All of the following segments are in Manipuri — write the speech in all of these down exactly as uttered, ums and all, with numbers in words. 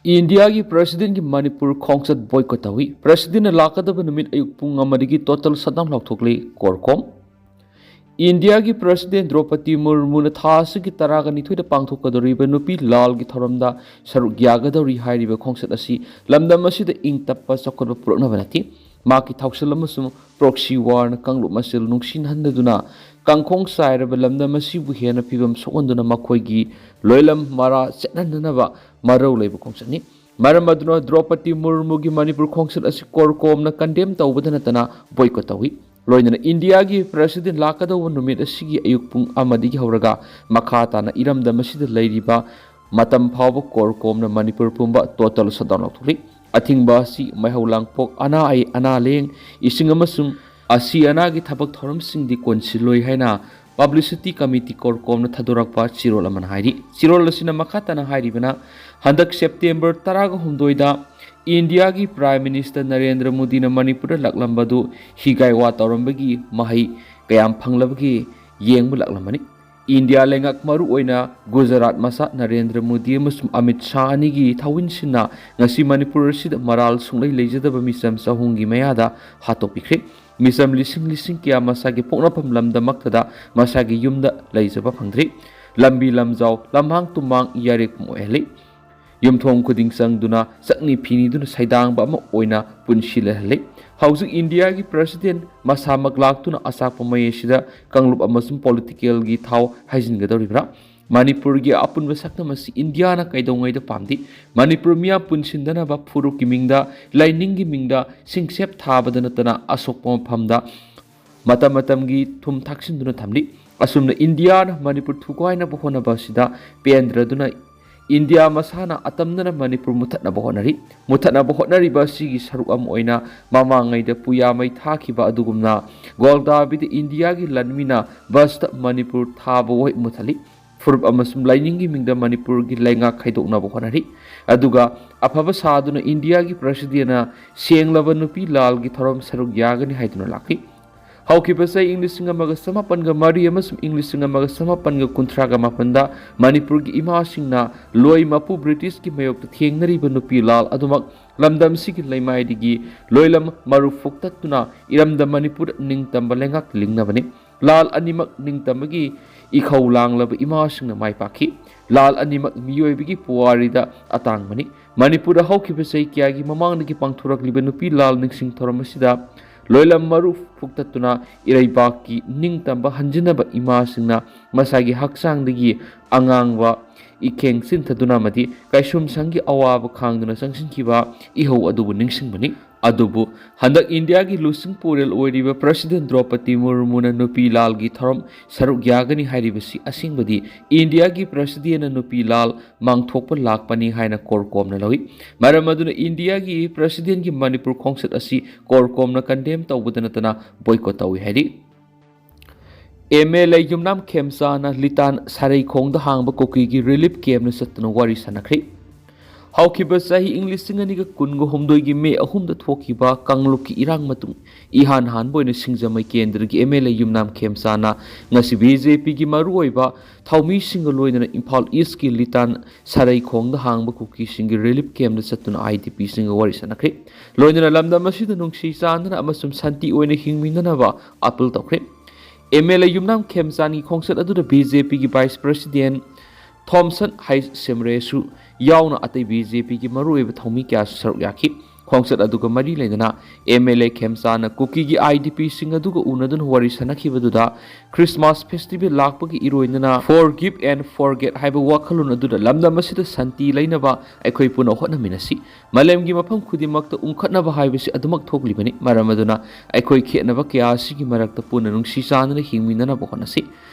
ꯏꯟꯗꯤꯌꯥꯒꯤ ꯄ꯭ꯔꯦꯁꯤꯗꯦꯟꯒꯤ ꯃꯅꯤꯄꯨꯔ ꯈꯣꯡꯆꯠ ꯕꯣꯏꯀꯣꯠ ꯇꯧꯏ꯫ ꯄ꯭ꯔꯦꯁꯤꯗꯦꯟꯅ ꯂꯥꯛꯀꯗꯕ ꯅꯨꯃꯤꯠ ꯑꯌꯨꯛ ꯄꯨꯡ ꯑꯃꯗꯒꯤ ꯇꯣꯇꯦꯜ ꯁꯠꯗꯥꯎꯟ ꯂꯥꯎꯊꯣꯛꯂꯤ ꯀꯣꯔꯀꯣꯝ꯫ ꯏꯟꯗꯤꯌꯥꯒꯤ ꯄ꯭ꯔꯦꯁꯤꯗꯦꯟ ꯗ꯭ꯔꯧꯄꯗꯤ ꯃꯨꯔꯃꯨꯅ ꯊꯥ ꯑꯁꯤꯒꯤ ꯇꯔꯥꯒ ꯅꯤꯊꯣꯏꯗ ꯄꯥꯡꯊꯣꯛꯀꯗꯧꯔꯤꯕ ꯅꯨꯄꯤ ꯂꯥꯜꯒꯤ ꯊꯧꯔꯝꯗ ꯁꯔꯨꯛ ꯌꯥꯒꯗꯧꯔꯤ ꯍꯥꯏꯔꯤꯕ ꯈꯣꯡꯆꯠ ꯑꯁꯤ ꯂꯝꯗꯝ ꯑꯁꯤꯗ ꯏꯪ ꯇꯞꯄ ꯆꯥꯎꯈꯠꯄ ꯄꯨꯔꯛꯅꯕ ꯅꯠꯇꯦ꯫ ꯃꯍꯥꯛꯀꯤ ꯊꯧꯁꯤꯜ ꯑꯃꯁꯨꯡ ꯄ꯭ꯔꯣꯛꯁꯤ ꯋꯥꯔꯅ ꯀꯥꯡꯂꯨꯞ ꯃꯁꯦꯜ ꯅꯨꯡꯁꯤꯅꯍꯟꯗꯗꯨꯅ ꯀꯥꯡꯈꯣꯡ ꯆꯥꯏꯔꯕ ꯂꯝꯗꯝ ꯑꯁꯤꯕꯨ ꯍꯦꯟꯅ ꯐꯤꯕꯝ ꯁꯣꯛꯍꯟꯗꯨꯅ ꯃꯈꯣꯏꯒꯤ ꯂꯣꯏꯂꯝ ꯃꯔꯥ ꯆꯠꯍꯟꯅꯅꯕ ꯃꯔꯧ ꯂꯩꯕ ꯈꯣꯡꯆꯠꯅꯤ꯫ ꯃꯔꯝ ꯑꯗꯨꯅ ꯗ꯭ꯔꯧꯄꯗꯤ ꯃꯨꯔꯃꯨꯒꯤ ꯃꯅꯤꯄꯨꯔ ꯈꯣꯡꯆꯠ ꯑꯁꯤ ꯀꯣꯔꯀꯣꯝꯅ ꯀꯟꯗꯦꯝ ꯇꯧꯕꯗ ꯅꯠꯇꯅ ꯕꯣꯏꯀꯣꯠ ꯇꯧꯏ꯫ ꯂꯣꯏꯅꯅ ꯏꯟꯗꯤꯌꯥꯒꯤ ꯄ꯭ꯔꯦꯁꯤꯗꯦꯟ ꯂꯥꯛꯀꯗꯧꯕ ꯅꯨꯃꯤꯠ ꯑꯁꯤꯒꯤ ꯑꯌꯨꯛ ꯄꯨꯡ ꯑꯃꯗꯒꯤ ꯍꯧꯔꯒ ꯃꯈꯥ ꯇꯥꯅ ꯏꯔꯝꯗꯝ ꯑꯁꯤꯗ ꯂꯩꯔꯤꯕ ꯃꯇꯝ ꯐꯥꯎꯕ ꯀꯣꯔꯀꯣꯝꯅ ꯃꯅꯤꯄꯨꯔ ꯄꯨꯝꯕ ꯇꯣꯇꯦꯜ ꯁꯠꯗꯥꯎꯟ ꯂꯥꯎꯊꯣꯛꯂꯤ꯫ ꯑꯊꯤꯡꯕ ꯑꯁꯤ ꯃꯩꯍꯧ ꯂꯥꯡꯄꯣꯛ, ꯑꯅꯥ ꯑꯌꯦꯛ, ꯑꯅꯥ ꯂꯥꯌꯦꯡ, ꯏꯁꯤꯡ ꯑꯃꯁꯨꯡ ꯑꯁꯤ ꯑꯅꯥꯒꯤ ꯊꯕꯛ ꯊꯧꯔꯝꯁꯤꯡꯗꯤ ꯀꯣꯟꯁꯤꯜꯂꯣꯏ ꯍꯥꯏꯅ ꯄꯕ꯭ꯂꯤꯁꯤꯇꯤ ꯀꯃꯤꯇꯤ ꯀꯣꯔꯀꯣꯝꯅ ꯊꯥꯗꯣꯔꯛꯄ ꯆꯦꯔꯣꯜ ꯑꯃꯅ ꯍꯥꯏꯔꯤ꯫ ꯆꯦꯔꯣꯜ ꯑꯁꯤꯅ ꯃꯈꯥ ꯇꯥꯅ ꯍꯥꯏꯔꯤꯕꯅ, ꯍꯟꯗꯛ ꯁꯦꯞꯇꯦꯝꯕꯔ ꯇꯔꯥꯒ ꯍꯨꯝꯗꯣꯏꯗ ꯏꯟꯗꯤꯌꯥꯒꯤ ꯄ꯭ꯔꯥꯏꯝ ꯃꯤꯅꯤꯁꯇꯔ ꯅꯔꯦꯟꯗ꯭ꯔ ꯃꯣꯗꯤꯅ ꯃꯅꯤꯄꯨꯔꯗ ꯂꯥꯛꯂꯝꯕꯗꯨ ꯍꯤꯒꯥꯏꯋꯥ ꯇꯧꯔꯝꯕꯒꯤ ꯃꯍꯩ ꯀꯌꯥꯝ ꯐꯪꯂꯕꯒꯦ ꯌꯦꯡꯕ ꯂꯥꯛꯂꯝꯕꯅꯤ꯫ ꯏꯟꯗꯤꯌꯥ ꯂꯩꯉꯥꯛ, ꯃꯔꯨ ꯑꯣꯏꯅ ꯒꯨꯖꯔꯥꯠ ꯃꯆꯥ ꯅꯔꯦꯟꯗ꯭ꯔ ꯃꯣꯗꯤ ꯑꯃꯁꯨꯡ ꯑꯃꯤꯠ ꯁꯥꯍ ꯑꯅꯤꯒꯤ ꯊꯧꯑꯣꯏꯟꯁꯤꯟꯅ ꯉꯁꯤ ꯃꯅꯤꯄꯨꯔ ꯑꯁꯤꯗ ꯃꯔꯥꯜ ꯁꯨꯡꯂꯩ ꯂꯩꯖꯗꯕ ꯃꯤꯆꯝ ꯆꯍꯨꯝꯒꯤ ꯃꯌꯥꯗ ꯍꯥꯠꯇꯣꯛꯄꯤꯈ꯭ꯔꯦ꯫ ꯃꯤꯆꯝ ꯂꯤꯁꯤꯡ ꯂꯤꯁꯤꯡ ꯀꯌꯥ ꯃꯁꯥꯒꯤ ꯄꯣꯛꯅꯐꯝ ꯂꯝꯗꯝꯃꯛꯇꯗ ꯃꯁꯥꯒꯤ ꯌꯨꯝꯗ ꯂꯩꯖꯕ ꯐꯪꯗ꯭ꯔꯤ꯫ ꯂꯝꯕꯤ ꯂꯝꯖꯥꯎ, ꯂꯝꯍꯥꯡ ꯇꯨꯝꯍꯥꯡ ꯌꯥꯔꯦꯛꯄꯨꯝ ꯑꯣꯏꯍꯜꯂꯤ꯫ ꯌꯨꯝꯊꯣꯡ ꯈꯨꯗꯤꯡ ꯆꯪꯗꯨꯅ ꯆꯠꯅꯤ ꯐꯤꯅꯤꯗꯨꯅ ꯁꯩꯗꯥꯡꯕ ꯑꯃ ꯑꯣꯏꯅ ꯄꯨꯟꯁꯤ ꯂꯩꯍꯜꯂꯤ꯫ ꯍꯧꯖꯤꯛ ꯏꯟꯗꯤꯌꯥꯒꯤ ꯄ꯭ꯔꯦꯁꯤꯗꯦꯟ ꯃꯁꯥꯃꯛ ꯂꯥꯛꯇꯨꯅ ꯑꯆꯥꯛꯄ ꯃꯩ ꯑꯁꯤꯗ ꯀꯥꯡꯂꯨꯞ ꯑꯃꯁꯨꯡ ꯄꯣꯂꯤꯇꯤꯀꯦꯜꯒꯤ ꯊꯥꯎ ꯍꯩꯖꯤꯟꯒꯗꯧꯔꯤꯕ꯭ꯔꯥ? ꯃꯅꯤꯄꯨꯔꯒꯤ ꯑꯄꯨꯟꯕ ꯁꯛꯇꯝ ꯑꯁꯤ ꯏꯟꯗꯤꯌꯥꯅ ꯀꯩꯗꯧꯉꯩꯗ ꯄꯥꯝꯗꯦ꯫ ꯃꯅꯤꯄꯨꯔ ꯃꯤꯌꯥꯝ ꯄꯨꯟꯁꯤꯟꯗꯅꯕ ꯐꯨꯔꯨꯞꯀꯤ ꯃꯤꯡꯗ, ꯂꯥꯏꯅꯤꯡꯒꯤ ꯃꯤꯡꯗ ꯁꯤꯡꯁꯦꯞ ꯊꯥꯕꯗ ꯅꯠꯇꯅ ꯑꯁꯣꯛꯄ ꯃꯐꯝꯗ ꯃꯇꯝ ꯃꯇꯝꯒꯤ ꯊꯨꯝ ꯊꯥꯛꯆꯤꯟꯗꯨꯅ ꯊꯝꯂꯤ꯫ ꯑꯁꯨꯝꯅ ꯏꯟꯗꯤꯌꯥꯅ ꯃꯅꯤꯄꯨꯔ ꯊꯨꯒꯥꯏꯅꯕ ꯍꯣꯠꯅꯕ ꯑꯁꯤꯗ ꯄꯦꯟꯗ꯭ꯔꯗꯨꯅ ꯏꯟꯗꯤꯌꯥ ꯃꯁꯥꯅ ꯑꯇꯝꯅꯅ ꯃꯅꯤꯄꯨꯔ ꯃꯨꯊꯠꯅꯕ ꯍꯣꯠꯅꯔꯤ꯫ ꯃꯨꯊꯠꯅꯕ ꯍꯣꯠꯅꯔꯤꯕ ꯑꯁꯤꯒꯤ ꯁꯔꯨꯛ ꯑꯃ ꯑꯣꯏꯅ ꯃꯃꯥꯡꯉꯩꯗ ꯄꯨꯌꯥ ꯃꯩ ꯊꯥꯈꯤꯕ ꯑꯗꯨꯒꯨꯝꯅ ꯒꯣꯜꯗꯥꯕꯤꯗ ꯏꯟꯗꯤꯌꯥꯒꯤ ꯂꯥꯟꯃꯤꯅ ꯕꯁꯇ ꯃꯅꯤꯄꯨꯔ ꯊꯥꯕ ꯋꯥꯍꯩ ꯃꯨꯊꯠꯂꯤ꯫ ꯐꯨꯔꯨꯞ ꯑꯃꯁꯨꯡ ꯂꯥꯏꯅꯤꯡꯒꯤ ꯃꯤꯡꯗ ꯃꯅꯤꯄꯨꯔꯒꯤ ꯂꯩꯉꯥꯛ ꯈꯥꯏꯗꯣꯛꯅꯕ ꯍꯣꯠꯅꯔꯤ꯫ ꯑꯗꯨꯒ ꯑꯐꯕ ꯁꯥꯗꯨꯅ ꯏꯟꯗꯤꯌꯥꯒꯤ ꯄ꯭ꯔꯦꯁꯤꯗꯦꯟꯅ ꯁꯦꯡꯂꯕ ꯅꯨꯄꯤ ꯂꯥꯜꯒꯤ ꯊꯧꯔꯝ ꯁꯔꯨꯛ ꯌꯥꯒꯅꯤ ꯍꯥꯏꯗꯨꯅ ꯂꯥꯛꯂꯤ꯫ ꯍꯧꯈꯤꯕ ꯆꯍꯤ ꯏꯪ ꯂꯤꯁꯤꯡ ꯑꯃꯒ ꯆꯃꯥꯄꯟꯒ ꯃꯔꯤ ꯑꯃꯁꯨꯡ ꯏꯪ ꯂꯤꯁꯤꯡ ꯑꯃꯒ ꯆꯃꯥꯄꯟꯒ ꯀꯨꯟꯊ꯭ꯔꯥꯒ ꯃꯥꯄꯟꯗ ꯃꯅꯤꯄꯨꯔꯒꯤ ꯏꯃꯥꯁꯤꯡꯅ ꯂꯣꯏ ꯃꯄꯨ ꯕ꯭ꯔꯤꯇꯤꯁꯀꯤ ꯃꯥꯌꯣꯛꯇ ꯊꯦꯡꯅꯔꯤꯕ ꯅꯨꯄꯤ ꯂꯥꯜ ꯑꯗꯨꯃꯛ ꯂꯝꯗꯝꯁꯤꯒꯤ ꯂꯩꯃꯥꯏꯗꯒꯤ ꯂꯣꯏꯂꯝ ꯃꯔꯨ ꯐꯨꯛꯇꯠꯇꯨꯅ ꯏꯔꯝꯗꯝ ꯃꯅꯤꯄꯨꯔ ꯅꯤꯡꯇꯝꯕ ꯂꯩꯉꯥꯛꯇ ꯂꯤꯡꯅꯕꯅꯤ꯫ ꯂꯥꯜ ꯑꯅꯤꯃꯛ ꯅꯤꯡꯇꯝꯕꯒꯤ ꯏꯈꯧ ꯂꯥꯡꯂꯕ ꯏꯃꯥꯁꯤꯡꯅ ꯃꯥꯏ ꯄꯥꯛꯈꯤ꯫ ꯂꯥꯜ ꯑꯅꯤꯃꯛ ꯃꯤꯑꯣꯏꯕꯒꯤ ꯄꯨꯋꯥꯔꯤꯗ ꯑꯇꯥꯡꯕꯅꯤ꯫ ꯃꯅꯤꯄꯨꯔꯗ ꯍꯧꯈꯤꯕ ꯆꯍꯤ ꯀꯌꯥꯒꯤ ꯃꯃꯥꯡꯗꯒꯤ ꯄꯥꯡꯊꯣꯔꯛꯂꯤꯕ ꯅꯨꯄꯤ ꯂꯥꯜ ꯅꯤꯡꯁꯤꯡ ꯊꯧꯔꯝ ꯑꯁꯤꯗ ꯂꯣꯏꯂꯝ ꯃꯔꯨ ꯐꯨꯛꯇꯠꯇꯨꯅ ꯏꯔꯩꯕꯥꯛꯀꯤ ꯅꯤꯡꯇꯝꯕ ꯍꯟꯖꯤꯟꯅꯕ ꯏꯃꯥꯁꯤꯡꯅ ꯃꯁꯥꯒꯤ ꯍꯛꯆꯥꯡꯗꯒꯤ ꯑꯉꯥꯡꯕ ꯏꯈꯦꯡ ꯆꯤꯟꯊꯗꯨꯅ ꯑꯃꯗꯤ ꯀꯩꯁꯨꯝꯁꯪꯒꯤ ꯑꯋꯥꯕ ꯈꯥꯡꯗꯨꯅ ꯆꯪꯁꯤꯟꯈꯤꯕ ꯏꯍꯧ ꯑꯗꯨꯕꯨ ꯅꯤꯡꯁꯤꯡꯕꯅꯤ꯫ ꯑꯗꯨꯕꯨ ꯍꯟꯗꯛ ꯏꯟꯗꯤꯌꯥꯒꯤ ꯂꯨꯆꯤꯡ ꯄꯨꯔꯦꯜ ꯑꯣꯏꯔꯤꯕ ꯄ꯭ꯔꯁꯤꯗꯦꯟ ꯗ꯭ꯔꯧꯄꯗꯤ ꯃꯨꯔꯃꯨꯅ ꯅꯨꯄꯤ ꯂꯥꯜꯒꯤ ꯊꯧꯔꯝ ꯁꯔꯨꯛ ꯌꯥꯒꯅꯤ ꯍꯥꯏꯔꯤꯕꯁꯤ ꯑꯁꯦꯡꯕꯗꯤ ꯏꯟꯗꯤꯌꯥꯒꯤ ꯄ꯭ꯔꯁꯤꯗꯦꯟꯅ ꯅꯨꯄꯤ ꯂꯥꯜ ꯃꯥꯡꯊꯣꯛꯄ ꯂꯥꯛꯄꯅꯤ ꯍꯥꯏꯅ ꯀꯣꯔꯀꯣꯝꯅ ꯂꯧꯏ꯫ ꯃꯔꯝ ꯑꯗꯨꯅ ꯏꯟꯗꯤꯌꯥꯒꯤ ꯄ꯭ꯔꯁꯤꯗꯦꯟꯒꯤ ꯃꯅꯤꯄꯨꯔ ꯈꯣꯡꯆꯠ ꯑꯁꯤ ꯀꯣꯔꯀꯣꯝꯅ ꯀꯟꯗꯦꯝ ꯇꯧꯕꯗ ꯅꯠꯇꯅ ꯕꯣꯏꯀꯣꯠ ꯇꯧꯏ ꯍꯥꯏꯔꯤ꯫ ꯑꯦꯝ ꯑꯦꯜ ꯑꯦ ꯌꯨꯝꯅꯥꯝ ꯈꯦꯝꯆꯥꯅ ꯂꯤꯇꯥꯟ ꯁꯥꯔꯩꯈꯣꯡꯗ ꯍꯥꯡꯕ ꯀꯨꯀꯤꯒꯤ ꯔꯤꯂꯤꯐ ꯀꯦꯝꯞꯅ ꯆꯠꯇꯨꯅ ꯋꯥꯔꯤ ꯁꯥꯟꯅꯈ꯭ꯔꯦ꯫ ꯍꯧꯈꯤꯕ ꯆꯍꯤ ꯏꯪ ꯂꯤꯁꯤꯡ ꯑꯅꯤꯒ ꯀꯨꯟꯒ ꯍꯨꯝꯗꯣꯏꯒꯤ ꯃꯦ ꯑꯍꯨꯝꯗ ꯊꯣꯛꯈꯤꯕ ꯀꯥꯡꯂꯨꯞꯀꯤ ꯏꯔꯥꯡ ꯃꯇꯨꯡ ꯏꯍꯥꯟ ꯍꯥꯟꯕ ꯑꯣꯏꯅ ꯁꯤꯡꯖꯃꯩ ꯀꯦꯟꯗ꯭ꯔꯒꯤ ꯑꯦꯝ ꯑꯦꯜ ꯑꯦ ꯌꯨꯝꯅꯥꯝ ꯈꯦꯝꯆꯥꯅ ꯉꯁꯤ ꯕꯤ ꯖꯦ ꯄꯤꯒꯤ ꯃꯔꯨꯑꯣꯏꯕ ꯊꯧꯃꯤꯁꯤꯡꯒ ꯂꯣꯏꯅꯅ ꯏꯝꯐꯥꯜ ꯏꯁꯀꯤ ꯂꯤꯇꯥꯟ ꯁꯥꯔꯩꯈꯣꯡꯗ ꯍꯥꯡꯕ ꯀꯨꯀꯤꯁꯤꯡꯒꯤ ꯔꯤꯂꯤꯐ ꯀꯦꯝꯞꯇ ꯆꯠꯇꯨꯅ ꯑꯥꯏ ꯗꯤ ꯄꯤꯁꯤꯡꯒ ꯋꯥꯔꯤ ꯁꯥꯟꯅꯈ꯭ꯔꯦ꯫ ꯂꯣꯏꯅꯅ ꯂꯝꯗꯝ ꯑꯁꯤꯗ ꯅꯨꯡꯁꯤ ꯆꯥꯟꯅꯅ ꯑꯃꯁꯨꯡ ꯁꯥꯟꯇꯤ ꯑꯣꯏꯅ ꯍꯤꯡꯃꯤꯟꯅꯅꯕ ꯑꯥꯄꯤꯜ ꯇꯧꯈ꯭ꯔꯦ꯫ ꯑꯦꯝ ꯑꯦꯜ ꯑꯦ ꯌꯨꯝꯅꯥꯝ ꯈꯦꯝꯆꯥꯟꯒꯤ ꯈꯣꯡꯆꯠ ꯑꯗꯨꯗ ꯕꯤ ꯖꯦ ꯄꯤꯒꯤ ꯚꯥꯏꯁ ꯄ꯭ꯔꯁꯤꯗꯦꯟ ꯊꯣꯝꯁꯟ ꯍꯩꯁ ꯁꯤꯝꯔꯦꯁꯨ ꯌꯥꯎꯅ ꯑꯇꯩ ꯕꯤ ꯖꯦ ꯄꯤꯒꯤ ꯃꯔꯨꯑꯣꯏꯕ ꯊꯧꯃꯤ ꯀꯌꯥꯁꯨ ꯁꯔꯨꯛ ꯌꯥꯈꯤ꯫ ꯈꯣꯡꯆꯠ ꯑꯗꯨꯒ ꯃꯔꯤ ꯂꯩꯅꯅ M L A ꯈꯦꯝꯆꯥꯅ ꯀꯨꯀꯤꯒꯤ I D ꯄꯤꯁꯤꯡ ꯑꯗꯨꯒ ꯎꯅꯗꯨꯅ ꯋꯥꯔꯤ ꯁꯥꯟꯅꯈꯤꯕꯗꯨꯗ ꯈ꯭ꯔꯤꯁꯃꯥꯁ ꯐꯦꯁꯇꯤꯚꯦꯜ ꯂꯥꯛꯄꯒꯤ ꯏꯔꯣꯏꯅꯅ Forgive and Forget ꯍꯥꯏꯕ ꯋꯥꯈꯜꯂꯣꯟ ꯑꯗꯨꯗ ꯂꯝꯗꯝ ꯑꯁꯤꯗ ꯁꯥꯟꯇꯤ ꯂꯩꯅꯕ ꯑꯩꯈꯣꯏ ꯄꯨꯟꯅ ꯍꯣꯠꯅꯃꯤꯟꯅꯁꯤ꯫ ꯃꯥꯂꯦꯝꯒꯤ ꯃꯐꯝ ꯈꯨꯗꯤꯡꯃꯛꯇ ꯎꯪꯈꯠꯅꯕ ꯍꯥꯏꯕꯁꯤ ꯑꯗꯨꯃꯛ ꯊꯣꯛꯂꯤꯕꯅꯤ꯫ ꯃꯔꯝ ꯑꯗꯨꯅ ꯑꯩꯈꯣꯏ ꯈꯦꯠꯅꯕ ꯀꯌꯥ ꯑꯁꯤꯒꯤ ꯃꯔꯛꯇ ꯄꯨꯟꯅ ꯅꯨꯡꯁꯤ ꯆꯥꯟꯅꯅ ꯍꯤꯡꯃꯤꯟꯅꯅꯕ ꯍꯣꯠꯅꯁꯤ꯫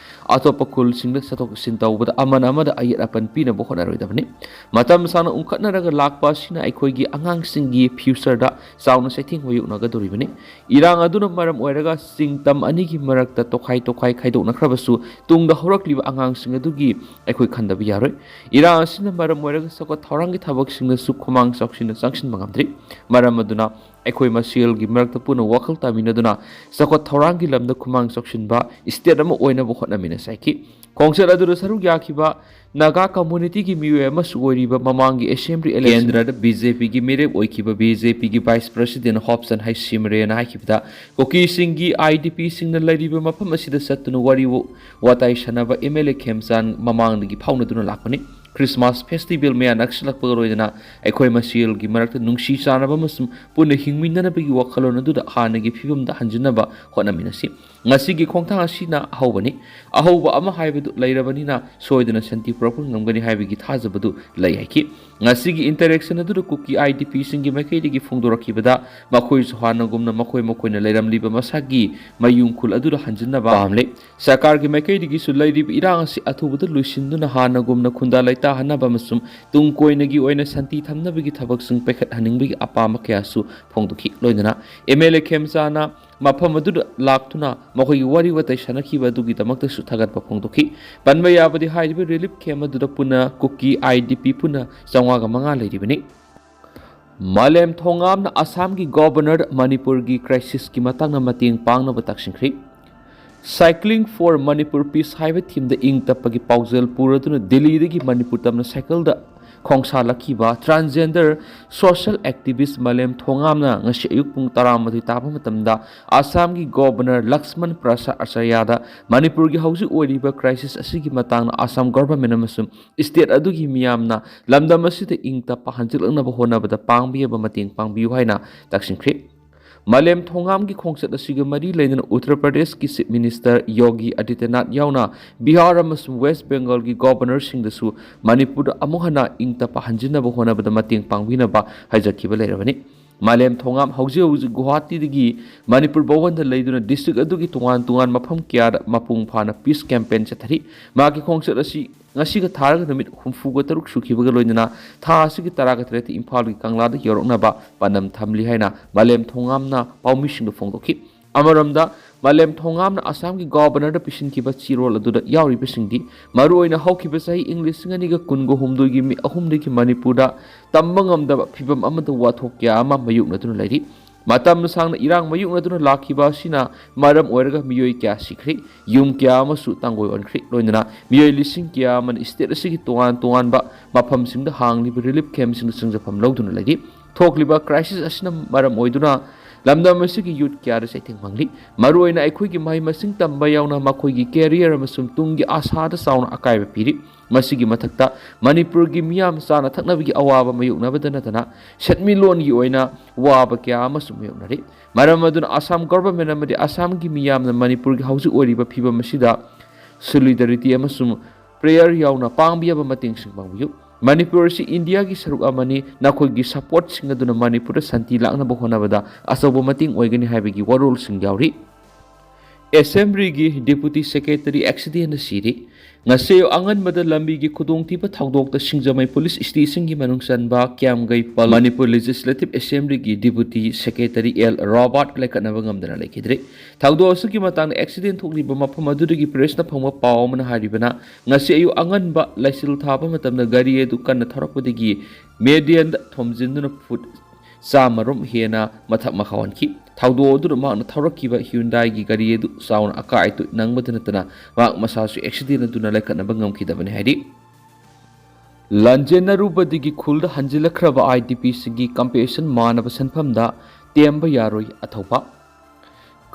ꯑꯇꯣꯞꯄ ꯈꯨꯜꯁꯤꯡꯗ ꯆꯠꯊꯣꯛ ꯆꯠꯁꯤꯟ ꯇꯧꯕꯗ ꯑꯃꯅ ꯑꯃꯗ ꯑꯌꯦꯠ ꯑꯄꯟ ꯄꯤꯅꯕ ꯍꯣꯠꯅꯔꯣꯏꯗꯕꯅꯤ꯫ ꯃꯇꯝ ꯁꯥꯡꯅ ꯎꯪꯈꯠꯅꯔꯒ ꯂꯥꯛꯄ ꯑꯁꯤꯅ ꯑꯩꯈꯣꯏꯒꯤ ꯑꯉꯥꯡꯁꯤꯡꯒꯤ ꯐ꯭ꯌꯨꯆꯔꯗ ꯆꯥꯎꯅ ꯆꯩꯊꯦꯡ ꯃꯥꯌꯣꯛꯅꯒꯗꯧꯔꯤꯕꯅꯤ꯫ ꯏꯔꯥꯡ ꯑꯗꯨꯅ ꯃꯔꯝ ꯑꯣꯏꯔꯒ ꯆꯤꯡ ꯇꯝ ꯑꯅꯤꯒꯤ ꯃꯔꯛꯇ ꯇꯣꯈꯥꯏ ꯇꯣꯈꯥꯏ ꯈꯥꯏꯗꯣꯛꯅꯈ꯭ꯔꯕꯁꯨ ꯇꯨꯡꯗ ꯍꯧꯔꯛꯂꯤꯕ ꯑꯉꯥꯡꯁꯤꯡ ꯑꯗꯨꯒꯤ ꯑꯩꯈꯣꯏ ꯈꯟꯗꯕ ꯌꯥꯔꯣꯏ꯫ ꯏꯔꯥꯡ ꯑꯁꯤꯅ ꯃꯔꯝ ꯑꯣꯏꯔꯒ ꯆꯥꯎꯈꯠ ꯊꯧꯔꯥꯡꯒꯤ ꯊꯕꯛꯁꯤꯡꯗꯁꯨ ꯈꯨꯃꯥꯡ ꯆꯥꯎꯁꯤꯟꯅ ꯆꯪꯁꯤꯟꯕ ꯉꯝꯗ꯭ꯔꯤ꯫ ꯃꯔꯝ ꯑꯗꯨꯅ ꯑꯩꯈꯣꯏ ꯃꯁꯦꯜꯒꯤ ꯃꯔꯛꯇ ꯄꯨꯟꯅ ꯋꯥꯈꯜ ꯇꯥꯃꯤꯟꯅꯗꯨꯅ ꯆꯥꯎꯈꯠ ꯊꯧꯔꯥꯡꯒꯤ ꯂꯝꯗ ꯈꯨꯃꯥꯡ ꯆꯥꯎꯁꯤꯟꯕ state ꯑꯃ ꯑꯣꯏꯅꯕ ꯍꯣꯠꯅꯃꯤꯟꯅꯁꯤ ꯍꯥꯏꯈꯤ꯫ ꯈꯣꯡꯆꯠ ꯑꯗꯨꯗ ꯁꯔꯨꯛ ꯌꯥꯈꯤꯕ ꯅꯥꯒꯥ communityꯒꯤ ꯃꯤꯑꯣꯏ ꯑꯃꯁꯨ ꯑꯣꯏꯔꯤꯕ ꯃꯃꯥꯡꯒꯤ assembly election ꯀꯦꯟꯗ꯭ꯔꯗ BJPꯒꯤ ꯃꯤꯔꯦꯞ ꯑꯣꯏꯈꯤꯕ BJPꯒꯤ vice president ꯍꯣꯞꯁꯟ ꯍꯩꯁꯤꯃꯔꯦꯅ ꯍꯥꯏꯈꯤꯕꯗ, ꯀꯨꯀꯤꯁꯤꯡꯒꯤ IDPꯁꯤꯡꯅ ꯂꯩꯔꯤꯕ ꯃꯐꯝ ꯑꯁꯤꯗ ꯆꯠꯇꯨꯅ ꯋꯥꯔꯤ ꯋꯥꯇꯥꯏ ꯁꯥꯟꯅꯕ MLA ꯈꯦꯝꯆꯥꯟ ꯃꯃꯥꯡꯗꯒꯤ ꯐꯥꯎꯅꯗꯨꯅ ꯂꯥꯛꯄꯅꯤ꯫ Christmas festival ꯃꯌꯥ ꯅꯛꯁꯤꯜꯂꯛꯄꯒ ꯂꯣꯏꯅꯅ ꯑꯩꯈꯣꯏ ꯃꯁꯦꯜꯒꯤ ꯃꯔꯛꯇ ꯅꯨꯡꯁꯤ ꯆꯥꯟꯅꯕ ꯑꯃꯁꯨꯡ ꯄꯨꯟꯅ ꯍꯤꯡꯃꯤꯟꯅꯅꯕꯒꯤ ꯋꯥꯈꯜꯂꯣꯟ ꯑꯗꯨꯗ ꯍꯥꯟꯅꯒꯤ ꯐꯤꯕꯝꯗ ꯍꯟꯖꯤꯟꯅꯕ ꯍꯣꯠꯅꯃꯤꯟꯅꯁꯤ꯫ ꯉꯁꯤꯒꯤ ꯈꯣꯡꯊꯥꯡ ꯑꯁꯤꯅ ꯑꯍꯧꯕꯅꯤ꯫ ꯑꯍꯧꯕ ꯑꯃ ꯍꯥꯏꯕꯗꯨ ꯂꯩꯔꯕꯅꯤꯅ ꯁꯣꯏꯗꯅ ꯁꯥꯟꯇꯤ ꯄꯨꯔꯛꯄ ꯉꯝꯒꯅꯤ ꯍꯥꯏꯕꯒꯤ ꯊꯥꯖꯕꯗꯨ ꯂꯩ ꯍꯥꯏꯈꯤ꯫ ꯉꯁꯤꯒꯤ interaction ꯑꯗꯨꯗ ꯀꯨꯀꯤ IDPꯁꯤꯡꯒꯤ ꯃꯥꯏꯀꯩꯗꯒꯤ ꯐꯣꯡꯗꯣꯔꯛꯈꯤꯕꯗ ꯃꯈꯣꯏꯁꯨ ꯍꯥꯟꯅꯒꯨꯝꯅ ꯃꯈꯣꯏ ꯃꯈꯣꯏꯅ ꯂꯩꯔꯝꯂꯤꯕ ꯃꯁꯥꯒꯤ ꯃꯌꯨꯝ ꯈꯨꯜ ꯑꯗꯨꯗ ꯍꯟꯖꯤꯟꯅꯕ ꯄꯥꯝꯂꯦ꯫ ꯁꯔꯀꯥꯔꯒꯤ ꯃꯥꯏꯀꯩꯗꯒꯤꯁꯨ ꯂꯩꯔꯤꯕ ꯏꯔꯥꯡ ꯑꯁꯤ ꯑꯊꯨꯕꯗ ꯂꯣꯏꯁꯤꯟꯗꯨꯅ ꯍꯥꯟꯅꯒꯨꯝꯅ ꯈꯨꯟꯗꯥ ꯂꯩꯇꯥꯍꯟꯅꯕ ꯑꯃꯁꯨꯡ ꯇꯨꯡ ꯀꯣꯏꯅꯒꯤ ꯑꯣꯏꯅ ꯁꯥꯟꯇꯤ ꯊꯝꯅꯕꯒꯤ ꯊꯕꯛꯁꯤꯡ ꯄꯥꯏꯈꯠꯍꯟꯅꯤꯡꯕꯒꯤ ꯑꯄꯥꯝꯕ ꯀꯌꯥꯁꯨ ꯐꯣꯡꯗꯣꯛꯈꯤ꯫ ꯂꯣꯏꯅꯅ MLA ꯈꯦꯝꯆꯥꯅ ꯃꯐꯝ ꯑꯗꯨꯗ ꯂꯥꯛꯇꯨꯅ ꯃꯈꯣꯏꯒꯤ ꯋꯥꯔꯤ ꯋꯥꯇꯥꯏ ꯁꯥꯟꯅꯈꯤꯕ ꯑꯗꯨꯒꯤꯗꯃꯛꯇꯁꯨ ꯊꯥꯒꯠꯄ ꯐꯣꯡꯗꯣꯛꯈꯤ꯫ ꯄꯟꯕ ꯌꯥꯕꯗꯤ ꯍꯥꯏꯔꯤꯕ relief camp ꯑꯗꯨꯗ ꯄꯨꯟꯅ ꯀꯨꯀꯤ IDP ꯄꯨꯟꯅ ꯆꯥꯝꯃꯉꯥꯒ ꯃꯉꯥ ꯂꯩꯔꯤꯕꯅꯤ꯫ ꯃꯥꯂꯦꯝ ꯊꯣꯉꯥꯝꯅ ꯑꯁꯥꯝꯒꯤ Governor ꯃꯅꯤꯄꯨꯔꯒꯤ crisisꯀꯤ ꯃꯇꯥꯡꯗ ꯃꯇꯦꯡ ꯄꯥꯡꯅꯕ ꯇꯛꯁꯤꯟꯈ꯭ꯔꯤ꯫ Cycling for Manipur Peace ꯍꯥꯏꯕ themeꯗ ꯏꯪ ꯇꯞꯄꯒꯤ ꯄꯥꯎꯖꯦꯜ ꯄꯨꯔꯗꯨꯅ ꯗꯤꯜꯂꯤꯗꯒꯤ ꯃꯅꯤꯄꯨꯔ ꯇꯝꯅ ꯁꯥꯏꯀꯜꯗ ꯈꯣꯡꯁꯥꯜꯂꯛꯈꯤꯕ transgender social activist ꯃꯥꯂꯦꯝ ꯊꯣꯉꯥꯝꯅ ꯉꯁꯤ ꯑꯌꯨꯛ ꯄꯨꯡ ꯇꯔꯥꯃꯥꯊꯣꯏ ꯇꯥꯕ ꯃꯇꯝꯗ ꯑꯁꯥꯝꯒꯤ Governor ꯂꯛꯁꯃꯟ ꯄ꯭ꯔꯁꯥꯗ ꯑꯆꯥꯔꯌꯥꯗ ꯃꯅꯤꯄꯨꯔꯒꯤ ꯍꯧꯖꯤꯛ ꯑꯣꯏꯔꯤꯕ crisis ꯑꯁꯤꯒꯤ ꯃꯇꯥꯡꯗ ꯑꯁꯥꯝ government ꯑꯃꯁꯨꯡ state ꯑꯗꯨꯒꯤ ꯃꯤꯌꯥꯝꯅ ꯂꯝꯗꯝ ꯑꯁꯤꯗ ꯏꯪ ꯇꯞꯄ ꯍꯟꯖꯤꯜꯂꯛꯅꯕ ꯍꯣꯠꯅꯕꯗ ꯄꯥꯡꯕꯤꯕ ꯃꯇꯦꯡ ꯄꯥꯡꯕꯤꯌꯨ ꯍꯥꯏꯅ ꯇꯛꯁꯤꯟꯈ꯭ꯔꯤ꯫ ꯃꯥꯂꯦꯝ ꯊꯣꯉꯥꯝꯒꯤ ꯈꯣꯡꯆꯠ ꯑꯁꯤꯒ ꯃꯔꯤ ꯂꯩꯅꯅ ꯎꯠꯇꯔ ꯄ꯭ꯔꯗꯦꯁꯀꯤ Chief Minister ꯌꯣꯒꯤ ꯑꯗꯤꯇ꯭ꯌꯅꯥꯊ ꯌꯥꯎꯅ ꯕꯤꯍꯥꯔ ꯑꯃꯁꯨꯡ ꯋꯦꯁ ꯕꯦꯡꯒꯜꯒꯤ Governorꯁꯤꯡꯗꯁꯨ ꯃꯅꯤꯄꯨꯔꯗ ꯑꯃꯨꯛ ꯍꯟꯅ ꯏꯪ ꯇꯞꯄ ꯍꯟꯖꯤꯟꯅꯕ ꯍꯣꯠꯅꯕꯗ ꯃꯇꯦꯡ ꯄꯥꯡꯕꯤꯅꯕ ꯍꯥꯏꯖꯈꯤꯕ ꯂꯩꯔꯕꯅꯤ꯫ ꯃꯥꯂꯦꯝ ꯊꯣꯉꯥꯝ ꯍꯧꯖꯤꯛ ꯍꯧꯖꯤꯛ ꯒꯨꯋꯥꯍꯥꯇꯤꯗꯒꯤ ꯃꯅꯤꯄꯨꯔ ꯚꯋꯟꯗ ꯂꯩꯗꯨꯅ district ꯑꯗꯨꯒꯤ ꯇꯣꯉꯥꯟ ꯇꯣꯉꯥꯟ ꯃꯐꯝ ꯀꯌꯥꯗ ꯃꯄꯨꯡ ꯐꯥꯅ peace campaign ꯆꯠꯊꯔꯤ꯫ ꯃꯍꯥꯛꯀꯤ ꯈꯣꯡꯆꯠ ꯑꯁꯤ ꯉꯁꯤꯒ ꯊꯥꯔꯒ ꯅꯨꯃꯤꯠ ꯍꯨꯝꯐꯨꯒ ꯇꯔꯨꯛ ꯁꯨꯈꯤꯕꯒ ꯂꯣꯏꯅꯅ ꯊꯥ ꯑꯁꯤꯒꯤ ꯇꯔꯥꯒ ꯇꯔꯦꯠꯇ ꯏꯝꯐꯥꯜꯒꯤ ꯀꯪꯂꯥꯗ ꯌꯧꯔꯛꯅꯕ ꯄꯥꯟꯗꯝ ꯊꯝꯂꯤ ꯍꯥꯏꯅ ꯃꯥꯂꯦꯝ ꯊꯣꯉꯥꯝꯅ ꯄꯥꯎꯃꯤꯁꯤꯡꯗ ꯐꯣꯡꯗꯣꯛꯈꯤ꯫ ꯑꯃꯔꯣꯝꯗ ꯃꯥꯂꯦꯝ ꯊꯣꯉꯥꯝꯅ ꯑꯁꯥꯝꯒꯤ ꯒꯣꯕꯔꯅꯔꯗ ꯄꯤꯁꯤꯟꯈꯤꯕ ꯆꯦꯔꯣꯜ ꯑꯗꯨꯗ ꯌꯥꯎꯔꯤꯕꯁꯤꯡꯗꯤ ꯃꯔꯨꯑꯣꯏꯅ ꯍꯧꯈꯤꯕ ꯆꯍꯤ ꯏꯪ ꯂꯤꯁꯤꯡ ꯑꯅꯤꯒ ꯀꯨꯟꯒ ꯍꯨꯝꯗꯣꯏꯒꯤ ꯃꯦ ꯑꯍꯨꯝꯗꯒꯤ ꯃꯅꯤꯄꯨꯔꯗ ꯇꯝꯕ ꯉꯝꯗꯕ ꯐꯤꯚꯝ ꯑꯃꯗ ꯋꯥꯊꯣꯛ ꯀꯌꯥ ꯑꯃ ꯃꯥꯌꯣꯛꯅꯗꯨꯅ ꯂꯩꯔꯤ꯫ ꯃꯇꯝ ꯁꯥꯡꯅ ꯏꯔꯥꯡ ꯃꯥꯌꯣꯛꯅꯗꯨꯅ ꯂꯥꯛꯈꯤꯕ ꯑꯁꯤꯅ ꯃꯔꯝ ꯑꯣꯏꯔꯒ ꯃꯤꯑꯣꯏ ꯀꯌꯥ ꯁꯤꯈ꯭ꯔꯦ, ꯌꯨꯝ ꯀꯌꯥ ꯑꯃꯁꯨ ꯇꯥꯡꯒꯣꯏ ꯑꯣꯟꯈ꯭ꯔꯦ, ꯂꯣꯏꯅꯅ ꯃꯤꯑꯣꯏ ꯂꯤꯁꯤꯡ ꯀꯌꯥ ꯑꯃꯅ ꯁ꯭ꯇꯦꯠ ꯑꯁꯤꯒꯤ ꯇꯣꯉꯥꯟ ꯇꯣꯉꯥꯟꯕ ꯃꯐꯝꯁꯤꯡꯗ ꯍꯥꯡꯂꯤꯕ ꯔꯤꯂꯤꯐ ꯀꯦꯝꯞꯁꯤꯡꯗ ꯆꯪꯖꯐꯝ ꯂꯧꯗꯨꯅ ꯂꯩꯔꯤ꯫ ꯊꯣꯛꯂꯤꯕ ꯀ꯭ꯔꯥꯏꯁꯤꯁ ꯑꯁꯤꯅ ꯃꯔꯝ ꯑꯣꯏꯗꯨꯅ ꯂꯝꯗꯝ ꯑꯁꯤꯒꯤ ꯌꯨꯠ ꯀꯌꯥꯗ ꯆꯩꯊꯦꯡ ꯐꯪꯂꯤ꯫ ꯃꯔꯨꯑꯣꯏꯅ ꯑꯩꯈꯣꯏꯒꯤ ꯃꯍꯩ ꯃꯁꯤꯡ ꯇꯝꯕ ꯌꯥꯎꯅ ꯃꯈꯣꯏꯒꯤ ꯀꯦꯔꯤꯌꯔ ꯑꯃꯁꯨꯡ ꯇꯨꯡꯒꯤ ꯑꯥꯁꯥꯗ ꯆꯥꯎꯅ ꯑꯀꯥꯏꯕ ꯄꯤꯔꯤ꯫ ꯃꯁꯤꯒꯤ ꯃꯊꯛꯇ ꯃꯅꯤꯄꯨꯔꯒꯤ ꯃꯤꯌꯥꯝ ꯆꯥꯅ ꯊꯛꯅꯕꯒꯤ ꯑꯋꯥꯕ ꯃꯥꯌꯣꯛꯅꯕꯗ ꯅꯠꯇꯅ ꯁꯦꯟꯃꯤꯠꯂꯣꯟꯒꯤ ꯑꯣꯏꯅ ꯋꯥꯕ ꯀꯌꯥ ꯑꯃꯁꯨ ꯃꯥꯌꯣꯛꯅꯔꯤ꯫ ꯃꯔꯝ ꯑꯗꯨꯅ ꯑꯁꯥꯝ ꯒꯣꯚꯔꯟꯃꯦꯟꯠ ꯑꯃꯗꯤ ꯑꯁꯥꯝꯒꯤ ꯃꯤꯌꯥꯝꯅ ꯃꯅꯤꯄꯨꯔꯒꯤ ꯍꯧꯖꯤꯛ ꯑꯣꯏꯔꯤꯕ ꯐꯤꯕꯝ ꯑꯁꯤꯗ ꯁꯣꯂꯤꯗꯥꯔꯤꯇꯤ ꯑꯃꯁꯨꯡ ꯄ꯭ꯔꯦꯌꯔ ꯌꯥꯎꯅ ꯄꯥꯡꯕ ꯌꯥꯕ ꯃꯇꯦꯡꯁꯤꯡ ꯄꯥꯡꯕꯤꯌꯨ꯫ ꯃꯅꯤꯄꯨꯔ ꯑꯁꯤ ꯏꯟꯗꯤꯌꯥꯒꯤ ꯁꯔꯨꯛ ꯑꯃꯅꯤ꯫ ꯅꯈꯣꯏꯒꯤ ꯁꯄꯣꯔꯠꯁꯤꯡ ꯑꯗꯨꯅ ꯃꯅꯤꯄꯨꯔꯗ ꯁꯥꯟꯇꯤ ꯂꯥꯛꯅꯕ ꯍꯣꯠꯅꯕꯗ ꯑꯆꯧꯕ ꯃꯇꯦꯡ ꯑꯣꯏꯒꯅꯤ ꯍꯥꯏꯕꯒꯤ ꯋꯥꯔꯣꯜꯁꯤꯡ ꯌꯥꯎꯔꯤ꯫ ꯑꯦꯁꯦꯝꯕ꯭ꯂꯤꯒꯤ ꯗꯤꯄꯨꯇꯤ ꯁꯦꯀ꯭ꯔꯦꯇꯔꯤ ꯑꯦꯛꯁꯤꯗꯦꯟꯗ ꯁꯤꯔꯤ꯫ ꯉꯁꯤ ꯑꯌꯨꯛ ꯑꯉꯟꯕꯗ ꯂꯝꯕꯤꯒꯤ ꯈꯨꯗꯣꯡꯊꯤꯕ ꯊꯧꯗꯣꯛꯇ ꯁꯤꯡꯖꯃꯩ ꯄꯨꯂꯤꯁ ꯁ꯭ꯇꯦꯁꯟꯒꯤ ꯃꯅꯨꯡ ꯆꯟꯕ ꯀ꯭ꯌꯥꯝꯒꯩ ꯄꯜ ꯃꯅꯤꯄꯨꯔ ꯂꯦꯖꯤꯁꯂꯦꯇꯤꯚ ꯑꯦꯁꯦꯝꯕ꯭ꯂꯤꯒꯤ ꯗꯤꯄꯨꯇꯤ ꯁꯦꯀ꯭ꯔꯦꯇꯔꯤ ꯑꯦꯜ ꯔꯣꯕꯥꯔꯠ ꯂꯥꯏꯀꯠꯅꯕ ꯉꯝꯗꯅ ꯂꯩꯈꯤꯗ꯭ꯔꯦ꯫ ꯊꯧꯗꯣꯛ ꯑꯁꯤꯒꯤ ꯃꯇꯥꯡꯗ ꯑꯦꯛꯁꯤꯗꯦꯟ ꯊꯣꯛꯂꯤꯕ ꯃꯐꯝ ꯑꯗꯨꯗꯒꯤ ꯄ꯭ꯔꯦꯁꯅ ꯐꯪꯕ ꯄꯥꯎ ꯑꯃꯅ ꯍꯥꯏꯔꯤꯕꯅ, ꯉꯁꯤ ꯑꯌꯨꯛ ꯑꯉꯟꯕ ꯂꯩꯆꯤꯜ ꯊꯥꯕ ꯃꯇꯝꯗ ꯒꯥꯔꯤ ꯑꯗꯨ ꯀꯟꯅ ꯊꯧꯔꯛꯄꯗꯒꯤ ꯃꯦꯗꯤꯌꯟꯗ ꯊꯣꯝꯖꯤꯟꯗꯨꯅ ꯐꯨꯠ ꯆꯥꯝꯃ ꯔꯣꯝ ꯍꯦꯟꯅ ꯃꯊꯛ ꯃꯈꯥ ꯑꯣꯟꯈꯤ꯫ ꯊꯧꯗꯣꯛ ꯑꯗꯨꯗ ꯃꯍꯥꯛꯅ ꯊꯧꯔꯛꯈꯤꯕ ꯍ꯭ꯌꯨꯟꯗꯥꯏꯒꯤ ꯒꯥꯔꯤ ꯑꯗꯨ ꯆꯥꯎꯅ ꯑꯀꯥꯏ ꯑꯇꯣꯏ ꯅꯪꯕꯗ ꯅꯠꯇꯅ ꯃꯍꯥꯛ ꯃꯁꯥꯁꯨ ꯑꯦꯛꯁꯤꯗꯦꯟ ꯑꯗꯨꯅ ꯂꯥꯏꯀꯠꯅꯕ ꯉꯝꯈꯤꯗꯕꯅꯤ ꯍꯥꯏꯔꯤ꯫ ꯂꯥꯟꯖꯦꯟꯅꯔꯨꯕꯗꯒꯤ ꯈꯨꯜꯗ ꯍꯟꯖꯤꯜꯂꯛꯈ꯭ꯔꯕ IDPꯁꯤꯡꯒꯤ ꯀꯝꯄꯦꯟꯁꯦꯁꯟ ꯃꯥꯟꯅꯕ ꯁꯦꯟꯐꯝꯗ ꯇꯦꯝꯕ ꯌꯥꯔꯣꯏ ꯑꯊꯧꯕ꯫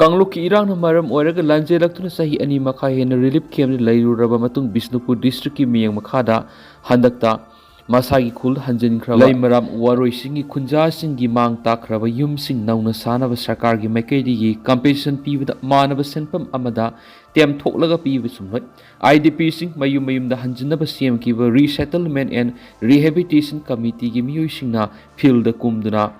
ꯀꯥꯡꯂꯨꯞꯀꯤ ꯏꯔꯥꯡꯅ ꯃꯔꯝ ꯑꯣꯏꯔꯒ ꯂꯥꯟꯖꯦꯜꯂꯛꯇꯨꯅ ꯆꯍꯤ ꯑꯅꯤ ꯃꯈꯥꯏ ꯍꯦꯟꯅ ꯔꯤꯂꯤꯐ ꯀꯦꯝꯞꯇ ꯂꯩꯔꯨꯔꯕ ꯃꯇꯨꯡ ꯕꯤꯁꯅꯨꯄꯨꯔ ꯗꯤꯁꯇ꯭ꯔꯤꯛꯀꯤ ꯃꯤꯠꯌꯦꯡ ꯃꯈꯥꯗ ꯍꯟꯗꯛꯇ ꯃꯁꯥꯒꯤ ꯈꯨꯜꯗ ꯍꯟꯖꯤꯟꯈ꯭ꯔꯕ ꯂꯩꯃꯔꯥꯝ ꯋꯥꯔꯣꯏꯁꯤꯡꯒꯤ ꯈꯨꯟꯖꯥꯁꯤꯡꯒꯤ ꯃꯥꯡ ꯇꯥꯛꯈ꯭ꯔꯕ ꯌꯨꯝꯁꯤꯡ ꯅꯧꯅ ꯁꯥꯅꯕ ꯁꯔꯀꯥꯔꯒꯤ ꯃꯥꯏꯀꯩꯗꯒꯤ ꯀꯝꯄꯦꯟꯁꯦꯁꯟ ꯄꯤꯕꯗ ꯃꯥꯟꯅꯕ ꯁꯦꯟꯐꯝ ꯑꯃꯗ ꯇꯦꯝꯊꯣꯛꯂꯒ ꯄꯤꯕ ꯆꯨꯝꯂꯣꯏ꯫ IDPꯁꯤꯡ ꯃꯌꯨꯝ ꯃꯌꯨꯝꯗ ꯍꯟꯖꯤꯟꯅꯕ ꯁꯦꯝꯈꯤꯕ Resettlement and Rehabilitation Committeeꯒꯤ ꯃꯤꯑꯣꯏꯁꯤꯡꯅ ꯐꯤꯜꯗ ꯀꯨꯝꯗꯨꯅ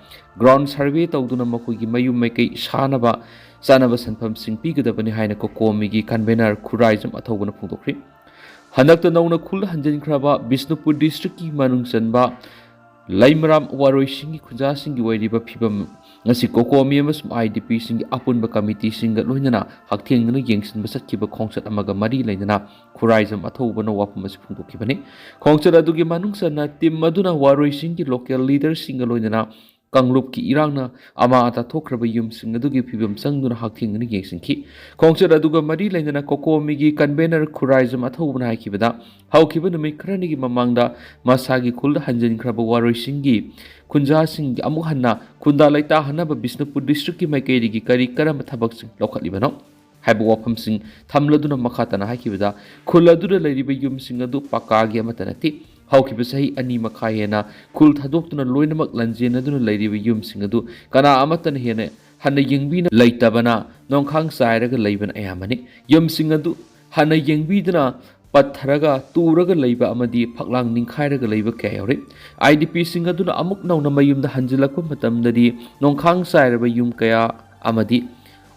ꯒ꯭ꯔꯥꯎꯟ ꯁꯔꯚꯦ ꯇꯧꯗꯨꯅ ꯃꯈꯣꯏꯒꯤ ꯃꯌꯨꯝ ꯃꯥꯏꯀꯩ ꯁꯥꯅꯕ ꯆꯥꯅꯕ ꯁꯦꯟꯐꯝꯁꯤꯡ ꯄꯤꯒꯗꯕꯅꯤ ꯍꯥꯏꯅ ꯀꯣꯀꯣꯃꯤꯒꯤ ꯀꯟꯚꯦꯅꯔ ꯈꯨꯔꯥꯏꯖꯝ ꯑꯊꯧꯕꯅ ꯐꯣꯡꯗꯣꯛꯈ꯭ꯔꯤ꯫ ꯍꯟꯗꯛꯇ ꯅꯧꯅ ꯈꯨꯜ ꯍꯟꯖꯤꯟꯈ꯭ꯔꯕ ꯕꯤꯁꯅꯨꯄꯨꯔ ꯗꯤꯁꯇ꯭ꯔꯤꯛꯀꯤ ꯃꯅꯨꯡ ꯆꯟꯕ ꯂꯩꯃꯔꯥꯝ ꯋꯥꯔꯣꯏꯁꯤꯡꯒꯤ ꯈꯨꯟꯖꯥꯁꯤꯡꯒꯤ ꯑꯣꯏꯔꯤꯕ ꯐꯤꯕꯝ ꯉꯁꯤ ꯀꯣꯀꯣꯃꯤ ꯑꯃꯁꯨꯡ IDPꯁꯤꯡꯒꯤ ꯑꯄꯨꯟꯕ ꯀꯃꯤꯇꯤꯁꯤꯡꯒ ꯂꯣꯏꯅꯅ ꯍꯛꯊꯦꯡꯅꯅ ꯌꯦꯡꯁꯤꯟꯕ ꯆꯠꯈꯤꯕ ꯈꯣꯡꯆꯠ ꯑꯃꯒ ꯃꯔꯤ ꯂꯩꯅꯅ ꯈꯨꯔꯥꯏꯖꯝ ꯑꯊꯧꯕꯅ ꯋꯥꯐꯝ ꯑꯁꯤ ꯐꯣꯡꯗꯣꯛꯈꯤꯕꯅꯤ꯫ ꯈꯣꯡꯆꯠ ꯑꯗꯨꯒꯤ ꯃꯅꯨꯡ ꯆꯟꯅ ꯇꯤꯝ ꯑꯗꯨꯅ ꯋꯥꯔꯣꯏꯁꯤꯡꯒꯤ ꯂꯣꯀꯦꯜ ꯂꯤꯗꯔꯁꯤꯡꯒ ꯂꯣꯏꯅꯅ ꯀꯥꯡꯂꯨꯞꯀꯤ ꯏꯔꯥꯡꯅ ꯑꯃꯥ ꯑꯇꯥ ꯊꯣꯛꯈ꯭ꯔꯕ ꯌꯨꯝꯁꯤꯡ ꯑꯗꯨꯒꯤ ꯐꯤꯕꯝ ꯆꯪꯗꯨꯅ ꯍꯛꯊꯦꯡꯅꯅ ꯌꯦꯡꯁꯤꯟꯈꯤ꯫ ꯈꯣꯡꯆꯠ ꯑꯗꯨꯒ ꯃꯔꯤ ꯂꯩꯅꯅ ꯀꯣꯀꯣꯃꯤꯒꯤ ꯀꯟꯚꯦꯅꯔ ꯈꯨꯔꯥꯏꯖꯝ ꯑꯊꯧꯕꯅ ꯍꯥꯏꯈꯤꯕꯗ, ꯍꯧꯈꯤꯕ ꯅꯨꯃꯤꯠ ꯈꯔꯅꯤꯒꯤ ꯃꯃꯥꯡꯗ ꯃꯁꯥꯒꯤ ꯈꯨꯜꯗ ꯍꯟꯖꯤꯟꯈ꯭ꯔꯕ ꯋꯥꯔꯣꯏꯁꯤꯡꯒꯤ ꯈꯨꯟꯖꯥꯁꯤꯡꯒꯤ ꯑꯃꯨꯛ ꯍꯟꯅ ꯈꯨꯟꯗꯥ ꯂꯩꯇꯥꯍꯟꯅꯕ ꯕꯤꯁꯅꯨꯄꯨꯔ ꯗꯤꯁꯇ꯭ꯔꯤꯛꯀꯤ ꯃꯥꯏꯀꯩꯗꯒꯤ ꯀꯔꯤ ꯀꯔꯝꯕ ꯊꯕꯛꯁꯤꯡ ꯂꯧꯈꯠꯂꯤꯕꯅꯣ ꯍꯥꯏꯕ ꯋꯥꯐꯝꯁꯤꯡ ꯊꯝꯂꯗꯨꯅ ꯃꯈꯥ ꯇꯥꯅ ꯍꯥꯏꯈꯤꯕꯗ, ꯈꯨꯜ ꯑꯗꯨꯗ ꯂꯩꯔꯤꯕ ꯌꯨꯝꯁꯤꯡ ꯑꯗꯨ ꯄꯀꯥꯒꯤ ꯑꯃꯠꯇ ꯅꯠꯇꯦ꯫ ꯍꯧꯈꯤꯕ ꯆꯍꯤ ꯑꯅꯤ ꯃꯈꯥꯏ ꯍꯦꯟꯅ ꯈꯨꯜ ꯊꯥꯗꯣꯛꯇꯨꯅ ꯂꯣꯏꯅꯃꯛ ꯂꯥꯟꯖꯦꯟꯅꯗꯨꯅ ꯂꯩꯔꯤꯕ ꯌꯨꯝꯁꯤꯡ ꯑꯗꯨ ꯀꯅꯥ ꯑꯃꯠꯇꯅ ꯍꯦꯟꯅ ꯍꯟꯅ ꯌꯦꯡꯕꯤꯅ ꯂꯩꯇꯕꯅ ꯅꯣꯡꯈꯥꯡ ꯆꯥꯏꯔꯒ ꯂꯩꯕꯅ ꯑꯌꯥꯝꯕꯅꯤ꯫ ꯌꯨꯝꯁꯤꯡ ꯑꯗꯨ ꯍꯟꯅ ꯌꯦꯡꯕꯤꯗꯨꯅ ꯄꯠꯊꯔꯒ ꯇꯨꯔꯒ ꯂꯩꯕ ꯑꯃꯗꯤ ꯐꯛꯂꯥꯡ ꯅꯤꯡꯈꯥꯏꯔꯒ ꯂꯩꯕ ꯀꯌꯥ ꯌꯥꯎꯔꯤ꯫ IDPꯁꯤꯡ ꯑꯗꯨꯅ ꯑꯃꯨꯛ ꯅꯧꯅ ꯃꯌꯨꯝꯗ ꯍꯟꯖꯤꯜꯂꯛꯄ ꯃꯇꯝꯗꯗꯤ ꯅꯣꯡꯈꯥꯡ ꯆꯥꯏꯔꯕ ꯌꯨꯝ ꯀꯌꯥ ꯑꯃꯗꯤ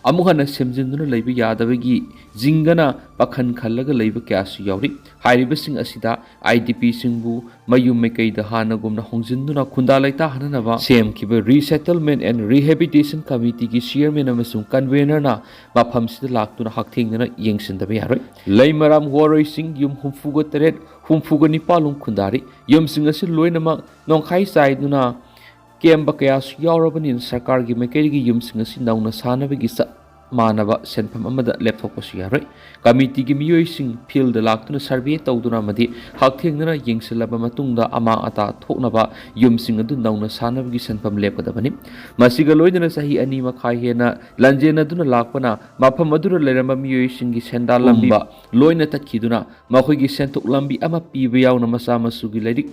ꯑꯃꯨꯛ ꯍꯟꯅ ꯁꯦꯝꯖꯤꯟꯗꯨꯅ ꯂꯩꯕ ꯌꯥꯗꯕꯒꯤ ꯖꯤꯡꯒꯅ ꯄꯥꯈꯟ ꯈꯜꯂꯒ ꯂꯩꯕ ꯀꯌꯥꯁꯨ ꯌꯥꯎꯔꯤ꯫ ꯍꯥꯏꯔꯤꯕꯁꯤꯡ ꯑꯁꯤꯗ IDPꯁꯤꯡꯕꯨ ꯃꯌꯨꯝ ꯃꯩꯀꯩꯗ ꯍꯥꯟꯅꯒꯨꯝꯅ ꯍꯣꯡꯖꯤꯟꯗꯨꯅ ꯈꯨꯟꯗꯥ ꯂꯩꯇꯥꯍꯟꯅꯅꯕ ꯁꯦꯝꯈꯤꯕ Resettlement and Rehabilitation Committeeꯒꯤ chairman ꯑꯃꯁꯨꯡ convenerꯅ ꯃꯐꯝꯁꯤꯗ ꯂꯥꯛꯇꯨꯅ ꯍꯛꯊꯦꯡꯅꯅ ꯌꯦꯡꯁꯤꯟꯗꯕ ꯌꯥꯔꯣꯏ꯫ ꯂꯩꯃꯔꯥꯝ ꯋꯥꯔꯣꯏꯁꯤꯡ ꯌꯨꯝ ꯍꯨꯝꯐꯨꯒ ꯇꯔꯦꯠ, ꯍꯨꯝꯐꯨꯒ ꯅꯤꯄꯥꯜ ꯂꯣꯝ ꯈꯨꯟꯗꯥꯔꯤ꯫ ꯌꯨꯝꯁꯤꯡ ꯑꯁꯤ ꯂꯣꯏꯅꯃꯛ ꯅꯣꯡꯈꯥꯏ ꯆꯥꯏꯗꯨꯅ ꯀꯦꯝꯕ ꯀꯌꯥꯁꯨ ꯌꯥꯎꯔꯕꯅꯤꯅ ꯁꯔꯀꯥꯔꯒꯤ ꯃꯥꯏꯀꯩꯗꯒꯤ ꯌꯨꯝꯁꯤꯡ ꯑꯁꯤ ꯅꯧꯅ ꯁꯥꯅꯕꯒꯤ ꯆꯞ ꯃꯥꯟꯅꯕ ꯁꯦꯟꯐꯝ ꯑꯃꯗ ꯂꯦꯞꯊꯣꯛꯄꯁꯨ ꯌꯥꯔꯣꯏ꯫ ꯀꯃꯤꯇꯤꯒꯤ ꯃꯤꯑꯣꯏꯁꯤꯡ field ꯂꯥꯛꯇꯨꯅ survey ꯇꯧꯗꯨꯅ ꯑꯃꯗꯤ ꯍꯛꯊꯦꯡꯅꯅ ꯌꯦꯡꯁꯤꯜꯂꯕ ꯃꯇꯨꯡꯗ ꯑꯃꯥꯡ ꯑꯇꯥ ꯊꯣꯛꯅꯕ ꯌꯨꯝꯁꯤꯡ ꯑꯗꯨ ꯅꯧꯅ ꯁꯥꯅꯕꯒꯤ ꯁꯦꯟꯐꯝ ꯂꯦꯞꯀꯗꯕꯅꯤ꯫ ꯃꯁꯤꯒ ꯂꯣꯏꯅꯅ ꯆꯍꯤ ꯑꯅꯤ ꯃꯈꯥꯏ ꯍꯦꯟꯅ ꯂꯥꯟꯖꯦꯟꯅꯗꯨꯅ ꯂꯥꯛꯄꯅ ꯃꯐꯝ ꯑꯗꯨꯗ ꯂꯩꯔꯝꯕ ꯃꯤꯑꯣꯏꯁꯤꯡꯒꯤ ꯁꯦꯟꯗꯥꯟ ꯂꯝꯕꯤ ꯄꯨꯝꯕ ꯂꯣꯏꯅ ꯇꯠꯈꯤꯗꯨꯅ ꯃꯈꯣꯏꯒꯤ ꯁꯦꯟꯊꯣꯛ ꯂꯝꯕꯤ ꯑꯃ ꯄꯤꯕ ꯌꯥꯎꯅ ꯃꯆꯥ ꯃꯁꯨꯒꯤ ꯂꯥꯏꯔꯤꯛ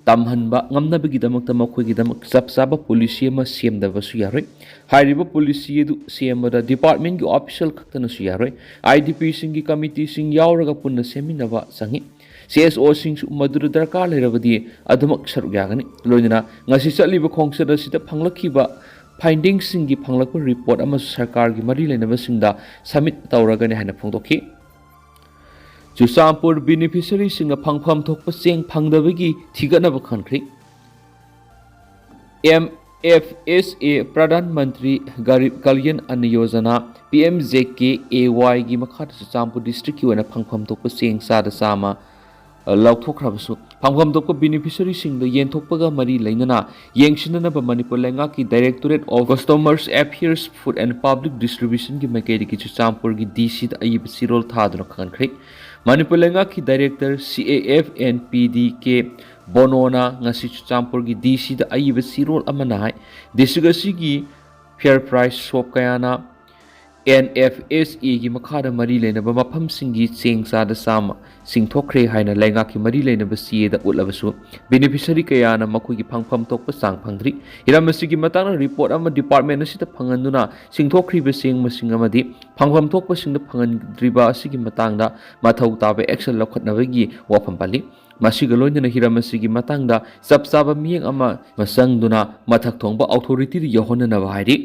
ꯇꯝꯍꯟꯕ ꯉꯝꯅꯕꯒꯤꯗꯃꯛꯇ ꯃꯈꯣꯏꯒꯤꯗꯃꯛ ꯆꯞ ꯆꯥꯕ policy ꯑꯃ ꯁꯦꯝꯗꯕꯁꯨ ꯌꯥꯔꯣꯏ꯫ ꯍꯥꯏꯔꯤꯕ policy ꯑꯗꯨ ꯁꯦꯝꯕꯗ departmentꯀꯤ official ꯈꯛꯇꯅꯁꯨ ꯌꯥꯔꯣꯏ꯫ IDPꯁꯤꯡꯒꯤ committeeꯁꯤꯡ ꯌꯥꯎꯔꯒ ꯄꯨꯟꯅ ꯁꯦꯝꯃꯤꯟꯅꯕ ꯆꯪꯏ꯫ CSOꯁꯤꯡꯁꯨ ꯃꯗꯨꯗ ꯗꯔꯀꯥꯔ ꯂꯩꯔꯕꯗꯤ ꯑꯗꯨꯃꯛ ꯁꯔꯨꯛ ꯌꯥꯒꯅꯤ꯫ ꯂꯣꯏꯅꯅ ꯉꯁꯤ ꯆꯠꯂꯤꯕ ꯈꯣꯡꯆꯠ ꯑꯁꯤꯗ ꯐꯪꯂꯛꯈꯤꯕ findingꯁꯤꯡꯒꯤ ꯐꯪꯂꯛꯄ report ꯑꯃꯁꯨ ꯁꯔꯀꯥꯔꯒꯤ ꯃꯔꯤ ꯂꯩꯅꯕꯁꯤꯡꯗ submit ꯇꯧꯔꯒꯅꯤ ꯍꯥꯏꯅ ꯐꯣꯡꯗꯣꯛꯈꯤ꯫ ꯆꯨꯔꯆꯥꯟꯄꯨꯔ beneficiaryꯁꯤꯡꯅ ꯐꯪꯐꯝ ꯊꯣꯛꯄ ꯆꯦꯡ ꯐꯪꯗꯕꯒꯤ ꯊꯤꯒꯠꯅꯕ ꯈꯟꯈ꯭ꯔꯤ꯫ M F S A, Pradhan Mantri Garib Kalyan Anna Yojana, P M J K A ꯋꯥꯏꯒꯤ ꯃꯈꯥꯗ ꯆꯨꯔꯆꯥꯟꯄꯨꯔ ꯗꯤꯁꯇ꯭ꯔꯤꯛꯀꯤ ꯑꯣꯏꯅ ꯐꯪꯐꯝ ꯊꯣꯛꯄ ꯆꯦꯡ ꯆꯥꯗ ꯆꯥꯝꯃ, ꯑ, ꯂꯧꯊꯣꯛꯈ꯭ꯔꯕꯁꯨ, ꯐꯪꯐꯝ ꯊꯣꯛꯄ ꯕꯦꯅꯤꯐꯤꯁꯔꯤꯁꯤꯡꯗ ꯌꯦꯟꯊꯣꯛꯄꯒ ꯃꯔꯤ ꯂꯩꯅꯅ ꯌꯦꯡꯁꯤꯟꯅꯅꯕ ꯃꯅꯤꯄꯨꯔ ꯂꯩꯉꯥꯛꯀꯤ Directorate of Customers Affairs, Food and Public Distributionꯒꯤ ꯃꯥꯏꯀꯩꯗꯒꯤ ꯆꯨꯔꯆꯥꯟꯄꯨꯔꯒꯤ ꯗꯤ ꯁꯤꯗ ꯑꯏꯕ ꯆꯦꯔꯣꯜ ꯊꯥꯗꯨꯅ ꯈꯪꯍꯟꯈ꯭ꯔꯦ꯫ ꯃꯅꯤꯄꯨꯔ ꯂꯩꯉꯥꯛꯀꯤ Director C A F and P D K ꯕꯣꯅꯣꯅ ꯉꯁꯤ ꯆꯨꯔꯆꯥꯟꯄꯨꯔꯒꯤ ꯗꯤ ꯁꯤꯗ ꯑꯏꯕ ꯆꯦꯔꯣꯜ ꯑꯃꯅ ꯍꯥꯏ, ꯗꯤꯁꯇ꯭ꯔꯤꯛ ꯑꯁꯤꯒꯤ ꯐꯤꯌꯔ ꯄ꯭ꯔꯥꯏꯁ ꯁꯣꯞ ꯀꯌꯥꯅ ꯑꯦꯟ ꯑꯦꯐ ꯑꯦꯁ ꯑꯦꯒꯤ ꯃꯈꯥꯗ ꯃꯔꯤ ꯂꯩꯅꯕ ꯃꯐꯝꯁꯤꯡꯒꯤ ꯆꯦꯡ ꯆꯥꯗ ꯆꯥꯝꯃ ꯁꯤꯡꯊꯣꯛꯈ꯭ꯔꯦ ꯍꯥꯏꯅ ꯂꯩꯉꯥꯛꯀꯤ ꯃꯔꯤ ꯂꯩꯅꯕ ꯆꯦꯗ ꯎꯠꯂꯕꯁꯨ, ꯕꯦꯅꯤꯐꯤꯁꯔꯤ ꯀꯌꯥꯅ ꯃꯈꯣꯏꯒꯤ ꯐꯪꯐꯝ ꯊꯣꯛꯄ ꯆꯥꯡ ꯐꯪꯗ꯭ꯔꯤ꯫ ꯍꯤꯔꯝ ꯑꯁꯤꯒꯤ ꯃꯇꯥꯡꯗ ꯔꯤꯄꯣꯔꯠ ꯑꯃ ꯗꯤꯄꯥꯔꯠꯃꯦꯟ ꯑꯁꯤꯗ ꯐꯪꯍꯟꯗꯨꯅ ꯁꯤꯡꯊꯣꯛꯈ꯭ꯔꯤꯕ ꯆꯦꯡ ꯃꯁꯤꯡ ꯑꯃꯗꯤ ꯐꯪꯐꯝ ꯊꯣꯛꯄꯁꯤꯡꯗ ꯐꯪꯍꯟꯗ꯭ꯔꯤꯕ ꯑꯁꯤꯒꯤ ꯃꯇꯥꯡꯗ ꯃꯊꯧ ꯇꯥꯕ ꯑꯦꯛꯁꯟ ꯂꯧꯈꯠꯅꯕꯒꯤ ꯋꯥꯐꯝ ꯄꯜꯂꯤ꯫ ꯃꯁꯤꯒ ꯂꯣꯏꯅꯅ ꯍꯤꯔꯝ ꯑꯁꯤꯒꯤ ꯃꯇꯥꯡꯗ ꯆꯞ ꯆꯥꯕ ꯃꯤꯠꯌꯦꯡ ꯑꯃ ꯆꯪꯗꯨꯅ ꯃꯊꯛ ꯊꯣꯡꯕ ꯑꯣꯊꯣꯔꯤꯇꯤꯗ ꯌꯧꯍꯟꯅꯅꯕ ꯍꯥꯏꯔꯤ꯫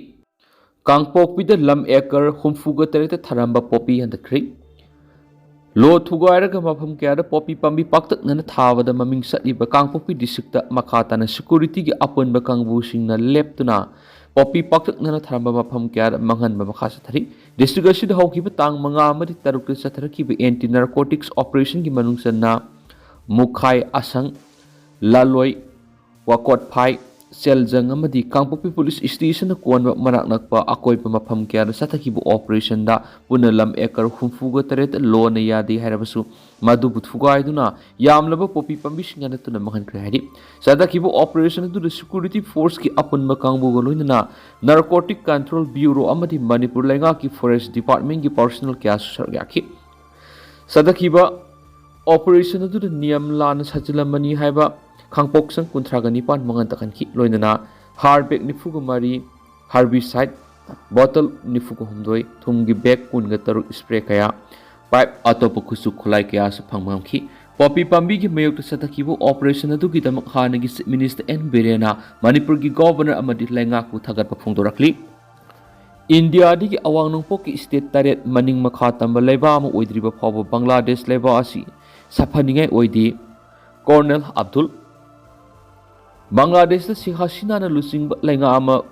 ꯀꯥꯡꯄꯣꯛꯄꯤꯗ ꯂꯝ ꯑꯦꯀꯔ ꯍꯨꯝꯐꯨꯒ ꯇꯔꯦꯠꯇ ꯊꯥꯔꯝꯕ ꯄꯣꯄꯤ ꯍꯟꯊꯈ꯭ꯔꯦ꯫ ꯂꯣ ꯊꯨꯒꯥꯏꯔꯒ ꯃꯐꯝ ꯀꯌꯥꯗ ꯄꯣꯄꯤ ꯄꯥꯝꯕꯤ ꯄꯥꯛꯇꯛꯅꯅ ꯊꯥꯕꯗ ꯃꯃꯤꯡ ꯆꯠꯂꯤꯕ ꯀꯥꯡꯄꯣꯛꯄꯤ ꯗꯤꯁꯇ꯭ꯔꯤꯛꯇ ꯃꯈꯥ ꯇꯥꯅ ꯁꯦꯀ꯭ꯌꯨꯔꯤꯇꯤꯒꯤ ꯑꯄꯨꯟꯕ ꯀꯥꯡꯕꯨꯁꯤꯡꯅ ꯂꯦꯞꯇꯨꯅ ꯄꯣꯄꯤ ꯄꯥꯛꯇꯛꯅꯅ ꯊꯥꯔꯝꯕ ꯃꯐꯝ ꯀꯌꯥꯗ ꯃꯥꯡꯍꯟꯕ ꯃꯈꯥ ꯆꯠꯊꯔꯤ꯫ ꯗꯤꯁꯇ꯭ꯔꯤꯛ ꯑꯁꯤꯗ ꯍꯧꯈꯤꯕ ꯇꯥꯡ ꯃꯉꯥ ꯑꯃꯗꯤ ꯇꯔꯨꯛꯇ ꯆꯠꯊꯔꯛꯈꯤꯕ ꯑꯦꯟꯇꯤ ꯅꯥꯔꯀꯣꯇꯤꯛꯁ ꯑꯣꯄꯔꯦꯁꯟꯒꯤ ꯃꯅꯨꯡ ꯆꯟꯅ ꯃꯨꯈꯥꯏ ꯑꯁꯪ, ꯂꯥꯂꯣꯏ, ꯋꯥꯀꯣꯠꯐꯥꯏ, ꯁꯦꯜꯖꯪ ꯑꯃꯗꯤ ꯀꯥꯡꯄꯣꯛꯄꯤ ꯄꯨꯂꯤꯁ ꯁ꯭ꯇꯦꯁꯟꯅ ꯀꯣꯟꯕ ꯃꯅꯥꯛ ꯅꯛꯄ ꯑꯀꯣꯏꯕ ꯃꯐꯝ ꯀꯌꯥꯗ ꯆꯠꯊꯈꯤꯕ ꯑꯣꯄꯔꯦꯁꯟꯗ ꯄꯨꯟꯅ ꯂꯝ ꯑꯦꯀꯔ ꯍꯨꯝꯐꯨꯒ ꯇꯔꯦꯠ ꯂꯣꯅ ꯌꯥꯗꯦ ꯍꯥꯏꯔꯕꯁꯨ, ꯃꯗꯨꯕꯨ ꯊꯨꯒꯥꯏꯗꯨꯅ ꯌꯥꯝꯂꯕ ꯄꯣꯄꯤ ꯄꯥꯝꯕꯤꯁꯤꯡ ꯅꯠꯇꯅ ꯃꯥꯡꯍꯟꯈ꯭ꯔꯦ ꯍꯥꯏꯔꯤ꯫ ꯆꯠꯊꯈꯤꯕ ꯑꯣꯄꯔꯦꯁꯟ ꯑꯗꯨꯗ ꯁꯦꯀ꯭ꯌꯨꯔꯤꯇꯤ ꯐꯣꯔꯁꯀꯤ ꯑꯄꯨꯟꯕ ꯀꯥꯡꯕꯨꯒ ꯂꯣꯏꯅꯅ ꯅꯥꯔꯀꯣꯇꯤꯛ ꯀꯟꯇ꯭ꯔꯣꯜ ꯕ꯭ꯌꯨꯔꯣ ꯑꯃꯗꯤ ꯃꯅꯤꯄꯨꯔ ꯂꯩꯉꯥꯛꯀꯤ ꯐꯣꯔꯦꯁ ꯗꯤꯄꯥꯔꯠꯃꯦꯟꯒꯤ ꯄꯥꯔꯁꯣꯅꯦꯜ ꯀꯌꯥꯁꯨ ꯁꯔꯨꯛ ꯌꯥꯈꯤ꯫ ꯆꯠꯊꯈꯤꯕ ꯑꯣꯄꯔꯦꯁꯟ ꯑꯗꯨꯗ ꯅꯤꯌꯝ ꯂꯥꯟꯅ ꯁꯥꯖꯤꯜꯂꯝꯕꯅꯤ ꯍꯥꯏꯕ ꯈꯥꯡꯄꯣꯛꯁꯪ ꯀꯨꯟꯊ꯭ꯔꯥꯒ ꯅꯤꯄꯥꯟ ꯃꯥꯡꯍꯟ ꯇꯥꯛꯍꯟꯈꯤ꯫ ꯂꯣꯏꯅꯅ ꯍꯥꯔ ꯕꯦꯒ ꯅꯤꯐꯨꯒ ꯃꯔꯤ, ꯍꯥꯔꯕꯤꯁꯥꯏꯠ ꯕꯣꯇꯜ ꯅꯤꯐꯨꯒ ꯍꯨꯝꯗꯣꯏ, ꯊꯨꯝꯒꯤ ꯕꯦꯒ ꯀꯨꯟꯒ ꯇꯔꯨꯛ, ꯁ꯭ꯄ꯭ꯔꯦ ꯀꯌꯥ, ꯄꯥꯏꯞ, ꯑꯇꯣꯞꯄ ꯈꯨꯠꯁꯨ ꯈꯨꯠꯂꯥꯏ ꯀꯌꯥꯁꯨ ꯐꯪꯕ ꯉꯝꯈꯤ꯫ ꯄꯣꯄꯤ ꯄꯥꯝꯕꯤꯒꯤ ꯃꯥꯌꯣꯛꯇ ꯆꯠꯊꯈꯤꯕ ꯑꯣꯄꯔꯦꯁꯟ ꯑꯗꯨꯒꯤꯗꯃꯛ ꯍꯥꯟꯅꯒꯤ ꯆꯤꯐ ꯃꯤꯅꯤꯁꯇꯔ ꯑꯦꯟ ꯕꯤꯔꯦꯟꯅ ꯃꯅꯤꯄꯨꯔꯒꯤ ꯒꯣꯚꯔꯅꯔ ꯑꯃꯗꯤ ꯂꯩꯉꯥꯛꯄꯨ ꯊꯥꯒꯠꯄ ꯐꯣꯡꯗꯣꯔꯛꯂꯤ꯫ ꯏꯟꯗꯤꯌꯥꯗꯒꯤ ꯑꯋꯥꯡ ꯅꯣꯡꯄꯣꯛꯀꯤ ꯁ꯭ꯇꯦꯠ ꯇꯔꯦꯠ ꯃꯅꯤꯡ ꯃꯈꯥ ꯇꯝꯕ ꯂꯩꯕꯥꯛ ꯑꯃ ꯑꯣꯏꯗ꯭ꯔꯤꯕ ꯐꯥꯎꯕ ꯕꯪꯒ꯭ꯂꯥꯗꯦꯁ ꯂꯩꯕꯥꯛ ꯑꯁꯤ ꯁꯥꯐꯅꯤꯡꯉꯥꯏ ꯑꯣꯏꯗꯦ, ꯀꯣꯔꯅꯦꯜ ꯑꯕꯗꯨꯜ꯫ ꯕꯪꯒ꯭ꯂꯥꯗꯦꯁꯇ ꯁꯦꯈ ꯍꯁꯤꯅꯥꯅ ꯂꯨꯆꯤꯡꯕ ꯂꯩꯉꯥꯛ ꯑꯃ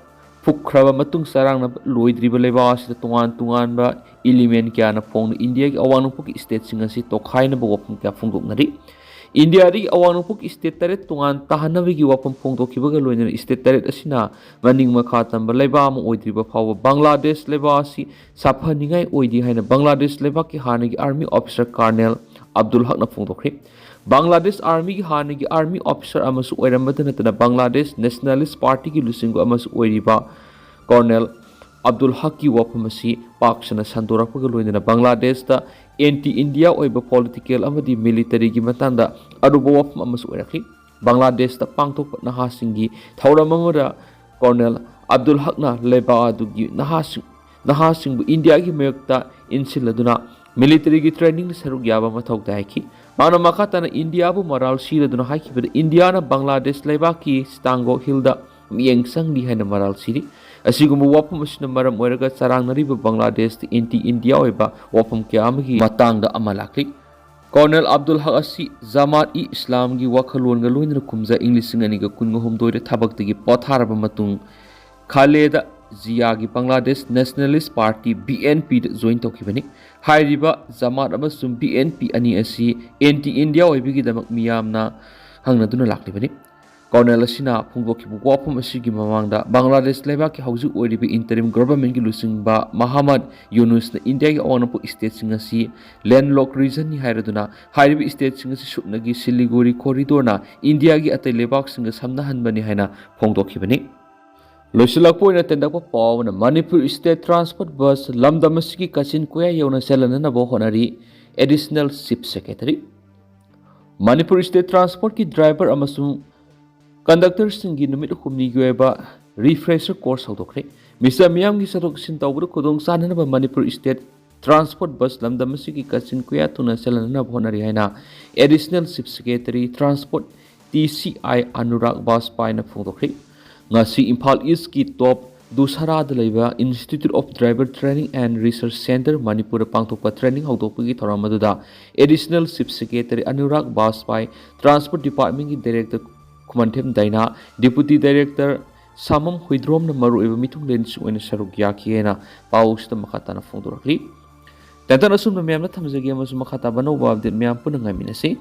ꯐꯨꯛꯈ꯭ꯔꯕ ꯃꯇꯨꯡ, ꯆꯔꯥꯡꯅꯕ ꯂꯣꯏꯗ꯭ꯔꯤꯕ ꯂꯩꯕꯥꯛ ꯑꯁꯤꯗ ꯇꯣꯉꯥꯟ ꯇꯣꯉꯥꯟꯕ ꯏꯂꯤꯃꯦꯟ ꯀꯌꯥꯅ ꯐꯣꯡꯗꯨꯅ ꯏꯟꯗꯤꯌꯥꯒꯤ ꯑꯋꯥꯡ ꯅꯣꯡꯄꯣꯛꯀꯤ ꯁ꯭ꯇꯦꯠꯁꯤꯡ ꯑꯁꯤ ꯇꯣꯈꯥꯏꯅꯕ ꯋꯥꯐꯝ ꯀꯌꯥ ꯐꯣꯡꯗꯣꯛꯅꯔꯤ꯫ ꯏꯟꯗꯤꯌꯥꯗꯒꯤ ꯑꯋꯥꯡ ꯅꯣꯡꯄꯣꯛꯀꯤ ꯁ꯭ꯇꯦꯠ ꯇꯔꯦꯠ ꯇꯣꯉꯥꯟ ꯇꯥꯍꯟꯅꯕꯒꯤ ꯋꯥꯐꯝ ꯐꯣꯡꯗꯣꯛꯈꯤꯕꯒ ꯂꯣꯏꯅꯅ ꯁ꯭ꯇꯦꯠ ꯇꯔꯦꯠ ꯑꯁꯤꯅ ꯃꯅꯤꯡ ꯃꯈꯥ ꯇꯝꯕ ꯂꯩꯕꯥꯛ ꯑꯃ ꯑꯣꯏꯗ꯭ꯔꯤꯕ ꯐꯥꯎꯕ ꯕꯪꯒ꯭ꯂꯥꯗꯦꯁ ꯂꯩꯕꯥꯛ ꯑꯁꯤ ꯁꯥꯐꯅꯤꯡꯉꯥꯏ ꯑꯣꯏꯗꯦ ꯍꯥꯏꯅ ꯕꯪꯒ꯭ꯂꯥꯗꯦꯁ ꯂꯩꯕꯥꯛꯀꯤ ꯍꯥꯟꯅꯒꯤ ꯑꯥꯔꯃꯤ ꯑꯣꯐꯤꯁꯔ ꯀꯥꯔꯅꯦꯜ ꯑꯕꯗꯨꯜ ꯍꯛꯅ ꯐꯣꯡꯗꯣꯛꯈ꯭ꯔꯦ꯫ ꯕꯪꯒ꯭ꯂꯥꯗꯦꯁ ꯑꯥꯔꯃꯤꯒꯤ ꯍꯥꯟꯅꯒꯤ ꯑꯥꯔꯃꯤ ꯑꯣꯐꯤꯁꯔ ꯑꯃꯁꯨ ꯑꯣꯏꯔꯝꯕꯇ ꯅꯠꯇꯅ ꯕꯪꯒ꯭ꯂꯥꯗꯦꯁ ꯅꯦꯁꯅꯦꯂꯤꯁ ꯄꯥꯔꯇꯤꯒꯤ ꯂꯨꯆꯤꯡꯕ ꯑꯃꯁꯨ ꯑꯣꯏꯔꯤꯕ ꯀꯣꯔꯅꯦꯜ ꯑꯕꯗꯨꯜ ꯍꯛꯀꯤ ꯋꯥꯐꯝ ꯑꯁꯤ ꯄꯥꯛ ꯁꯟꯅ ꯁꯟꯗꯣꯔꯛꯄꯒ ꯂꯣꯏꯅꯅ ꯕꯪꯒ꯭ꯂꯥꯗꯦꯁꯇ ꯑꯦꯟꯇꯤ ꯏꯟꯗꯤꯌꯥ ꯑꯣꯏꯕ ꯄꯣꯂꯤꯇꯤꯀꯦꯜ ꯑꯃꯗꯤ ꯃꯤꯂꯤꯇꯔꯤꯒꯤ ꯃꯇꯥꯡꯗ ꯑꯔꯨꯕ ꯋꯥꯐꯝ ꯑꯃꯁꯨ ꯑꯣꯏꯔꯛꯂꯤ꯫ ꯕꯪꯒ꯭ꯂꯥꯗꯦꯁꯇ ꯄꯥꯡꯊꯣꯛꯄ ꯅꯍꯥꯁꯤꯡꯒꯤ ꯊꯧꯔꯝ ꯑꯃꯗ ꯀꯣꯔꯅꯦꯜ ꯑꯕꯗꯨꯜ ꯍꯛꯅ ꯂꯩꯕꯥꯛ ꯑꯗꯨꯒꯤ ꯅꯍꯥꯁꯤꯡ ꯅꯍꯥꯁꯤꯡꯕꯨ ꯏꯟꯗꯤꯌꯥꯒꯤ ꯃꯥꯌꯣꯛꯇ ꯏꯟꯁꯤꯜꯂꯗꯨꯅ ꯃꯤꯂꯤꯇꯔꯤꯒꯤ ꯇ꯭ꯔꯦꯅꯤꯡꯗ ꯁꯔꯨꯛ ꯌꯥꯕ ꯃꯊꯧ ꯇꯥꯏ ꯍꯥꯏꯈꯤ꯫ ꯃꯥꯅ ꯃꯈꯥ ꯇꯥꯅ ꯏꯟꯗꯤꯌꯥꯕꯨ ꯃꯔꯥꯜ ꯁꯤꯔꯗꯨꯅ ꯍꯥꯏꯈꯤꯕꯗ, ꯏꯟꯗꯤꯌꯥꯅ ꯕꯪꯒ꯭ꯂꯥꯗꯦꯁ ꯂꯩꯕꯥꯛꯀꯤ ꯁꯤꯇꯥꯡꯒꯣ ꯍꯤꯜꯗ ꯃꯤꯠꯌꯦꯡ ꯆꯪꯂꯤ ꯍꯥꯏꯅ ꯃꯔꯥꯜ ꯁꯤꯔꯤ꯫ ꯑꯁꯤꯒꯨꯝꯕ ꯋꯥꯐꯝ ꯑꯁꯤꯅ ꯃꯔꯝ ꯑꯣꯏꯔꯒ ꯆꯔꯥꯡꯅꯔꯤꯕ ꯕꯪꯒ꯭ꯂꯥꯗꯦꯁꯇ ꯑꯦꯟꯇꯤ ꯏꯟꯗꯤꯌꯥ ꯑꯣꯏꯕ ꯋꯥꯐꯝ ꯀꯌꯥ ꯑꯃꯒꯤ ꯃꯇꯥꯡꯗ ꯑꯃ ꯂꯥꯛꯂꯤ꯫ ꯀꯣꯔꯅꯦꯜ ꯑꯕꯗꯨꯜ ꯍꯛ ꯑꯁꯤ ꯖꯃꯥꯠ ꯏ ꯏꯁꯂꯥꯝꯒꯤ ꯋꯥꯈꯜꯂꯣꯟꯒ ꯂꯣꯏꯅꯅ ꯀꯨꯝꯖꯥ ꯏꯪ ꯂꯤꯁꯤꯡ ꯑꯅꯤꯒ ꯀꯨꯟꯒ ꯍꯨꯝꯗꯣꯏꯗ ꯊꯕꯛꯇꯒꯤ ꯄꯣꯊꯥꯔꯕ ꯃꯇꯨꯡ, ꯈꯥꯂꯦꯗ ꯖꯤꯌꯥꯒꯤ Bangladesh nationalist party, B N ꯄꯤꯗ ꯖꯣꯏꯟ ꯇꯧꯈꯤꯕꯅꯤ꯫ ꯍꯥꯏꯔꯤꯕ ꯖꯃꯥꯠ ꯑꯃꯁꯨꯡ ꯕꯤ ꯑꯦꯟ ꯄꯤ ꯑꯅꯤ ꯑꯁꯤ ꯑꯦꯟꯇꯤ ꯏꯟꯗꯤꯌꯥ ꯑꯣꯏꯕꯒꯤꯗꯃꯛ ꯃꯤꯌꯥꯝꯅ ꯈꯪꯅꯗꯨꯅ ꯂꯥꯛꯂꯤꯕꯅꯤ꯫ ꯀꯣꯔꯅꯦꯜ ꯑꯁꯤꯅ ꯐꯣꯡꯗꯣꯛꯈꯤꯕ ꯋꯥꯐꯝ ꯑꯁꯤꯒꯤ ꯃꯃꯥꯡꯗ ꯕꯪꯒ꯭ꯂꯥꯗꯦꯁ ꯂꯩꯕꯥꯛꯀꯤ ꯍꯧꯖꯤꯛ ꯑꯣꯏꯔꯤꯕ ꯏꯟꯇꯔꯤꯝ ꯒꯣꯚꯔꯟꯃꯦꯟꯠꯀꯤ ꯂꯨꯆꯤꯡꯕ ꯃꯍꯃꯗ ꯌꯨꯅꯨꯁꯅ ꯏꯟꯗꯤꯌꯥꯒꯤ ꯑꯋꯥꯡ ꯅꯣꯡꯄꯣꯛ ꯁ꯭ꯇꯦꯠꯁꯤꯡ ꯑꯁꯤ ꯂꯦꯟꯗꯂꯣꯛ ꯔꯤꯖꯟꯅꯤ ꯍꯥꯏꯔꯗꯨꯅ ꯍꯥꯏꯔꯤꯕ ꯁ꯭ꯇꯦꯠꯁꯤꯡ ꯑꯁꯤ ꯁꯨꯞꯅꯒꯤ ꯁꯤꯂꯤꯒꯨꯔꯤ ꯀꯣꯔꯤꯗꯣꯔꯅ ꯏꯟꯗꯤꯌꯥꯒꯤ ꯑꯇꯩ ꯂꯩꯕꯥꯛꯁꯤꯡꯒ ꯁꯝꯅꯍꯟꯕꯅꯤ ꯍꯥꯏꯅ ꯐꯣꯡꯗꯣꯛꯈꯤꯕꯅꯤ꯫ ꯂꯣꯏꯁꯤꯜꯂꯛꯄ ꯑꯣꯏꯅ ꯇꯦꯟꯗꯛꯄ ꯄꯥꯎ ꯑꯃꯅ, ꯃꯅꯤꯄꯨꯔ ꯁ꯭ꯇꯦꯠ ꯇ꯭ꯔꯥꯟꯁꯄꯣꯔꯠ ꯕꯁ ꯂꯝꯗꯝ ꯑꯁꯤꯒꯤ ꯀꯥꯆꯤꯟ ꯀꯣꯌꯥ ꯌꯧꯅ ꯆꯦꯜꯍꯟꯅꯅꯕ ꯍꯣꯠꯅꯔꯤ꯫ Additional chief secretary. Manipur state ꯇ꯭ꯔꯥꯟꯁꯄꯣꯔꯠꯀꯤ ꯗ꯭ꯔꯥꯏꯚꯔ ꯑꯃꯁꯨꯡ ꯀꯟꯗꯛꯇꯔꯁꯤꯡꯒꯤ ꯅꯨꯃꯤꯠ ꯍꯨꯝꯅꯤꯒꯤ ꯑꯣꯏꯕ ꯔꯤꯐ꯭ꯔꯦꯁꯔ ꯀꯣꯔꯁ ꯍꯧꯗꯣꯛꯈ꯭ꯔꯦ꯫ ꯃꯤꯁ ꯃꯤꯌꯥꯝꯒꯤ ꯆꯠꯊꯣꯛ ꯆꯠꯁꯤꯟ ꯇꯧꯕꯗ ꯈꯨꯗꯣꯡ ꯆꯥꯅꯅꯕ ꯃꯅꯤꯄꯨꯔ ꯁ꯭ꯇꯦꯠ ꯇ꯭ꯔꯥꯟꯁꯄꯣꯔꯠ ꯕꯁ ꯂꯝꯗꯝ ꯑꯁꯤꯒꯤ ꯀꯥꯆꯤꯟ ꯀꯣꯌꯥ ꯊꯨꯡꯅ ꯆꯦꯜꯍꯟꯅꯕ ꯍꯣꯠꯅꯔꯤ ꯍꯥꯏꯅ additional chief secretary transport, T C I, Anurag ꯕꯥꯖꯄꯥꯏꯅ ꯐꯣꯡꯗꯣꯛꯈ꯭ꯔꯦ꯫ ꯉꯁꯤ ꯏꯝꯐꯥꯜ ꯏꯁꯀꯤ ꯇꯣꯞ ꯗꯨꯁꯥꯔꯥꯗ ꯂꯩꯕ Institute of Driver Training and Research Centre, ꯃꯅꯤꯄꯨꯔꯗ ꯄꯥꯡꯊꯣꯛꯄ ꯇ꯭ꯔꯦꯅꯤꯡ ꯍꯧꯗꯣꯛꯄꯒꯤ ꯊꯧꯔꯝ ꯑꯗꯨꯗ additional chief secretary Anurag ꯕꯥꯖꯄꯥꯏ, transport ꯗꯤꯄꯥꯔꯠꯃꯦꯟꯒꯤ ꯗꯥꯏꯔꯦꯛꯇꯔ ꯈꯨꯃꯟꯊꯦꯝ ꯗꯥꯏꯅꯥ, Deputy Director ꯁꯥꯃꯝ ꯍꯨꯏꯗ꯭ꯔꯣꯝꯅ ꯃꯔꯨꯑꯣꯏꯕ ꯃꯤꯊꯨꯡꯂꯦꯟꯁꯤꯡ ꯑꯣꯏꯅ ꯁꯔꯨꯛ ꯌꯥꯈꯤ ꯍꯥꯏꯅ ꯄꯥꯎꯁꯤꯗ ꯃꯈꯥ ꯇꯥꯅ ꯐꯣꯡꯗꯣꯔꯛꯂꯤ꯫ ꯇꯦꯟꯇꯛꯅ ꯑꯁꯨꯝꯅ ꯃꯌꯥꯝꯅ ꯊꯝꯖꯒꯦ ꯑꯃꯁꯨꯡ ꯃꯈꯥ ꯇꯥꯕ ꯑꯅꯧꯕ update ꯃꯌꯥꯝ ꯄꯨꯟꯅ ꯉꯥꯏꯃꯤꯟꯅꯁꯤ꯫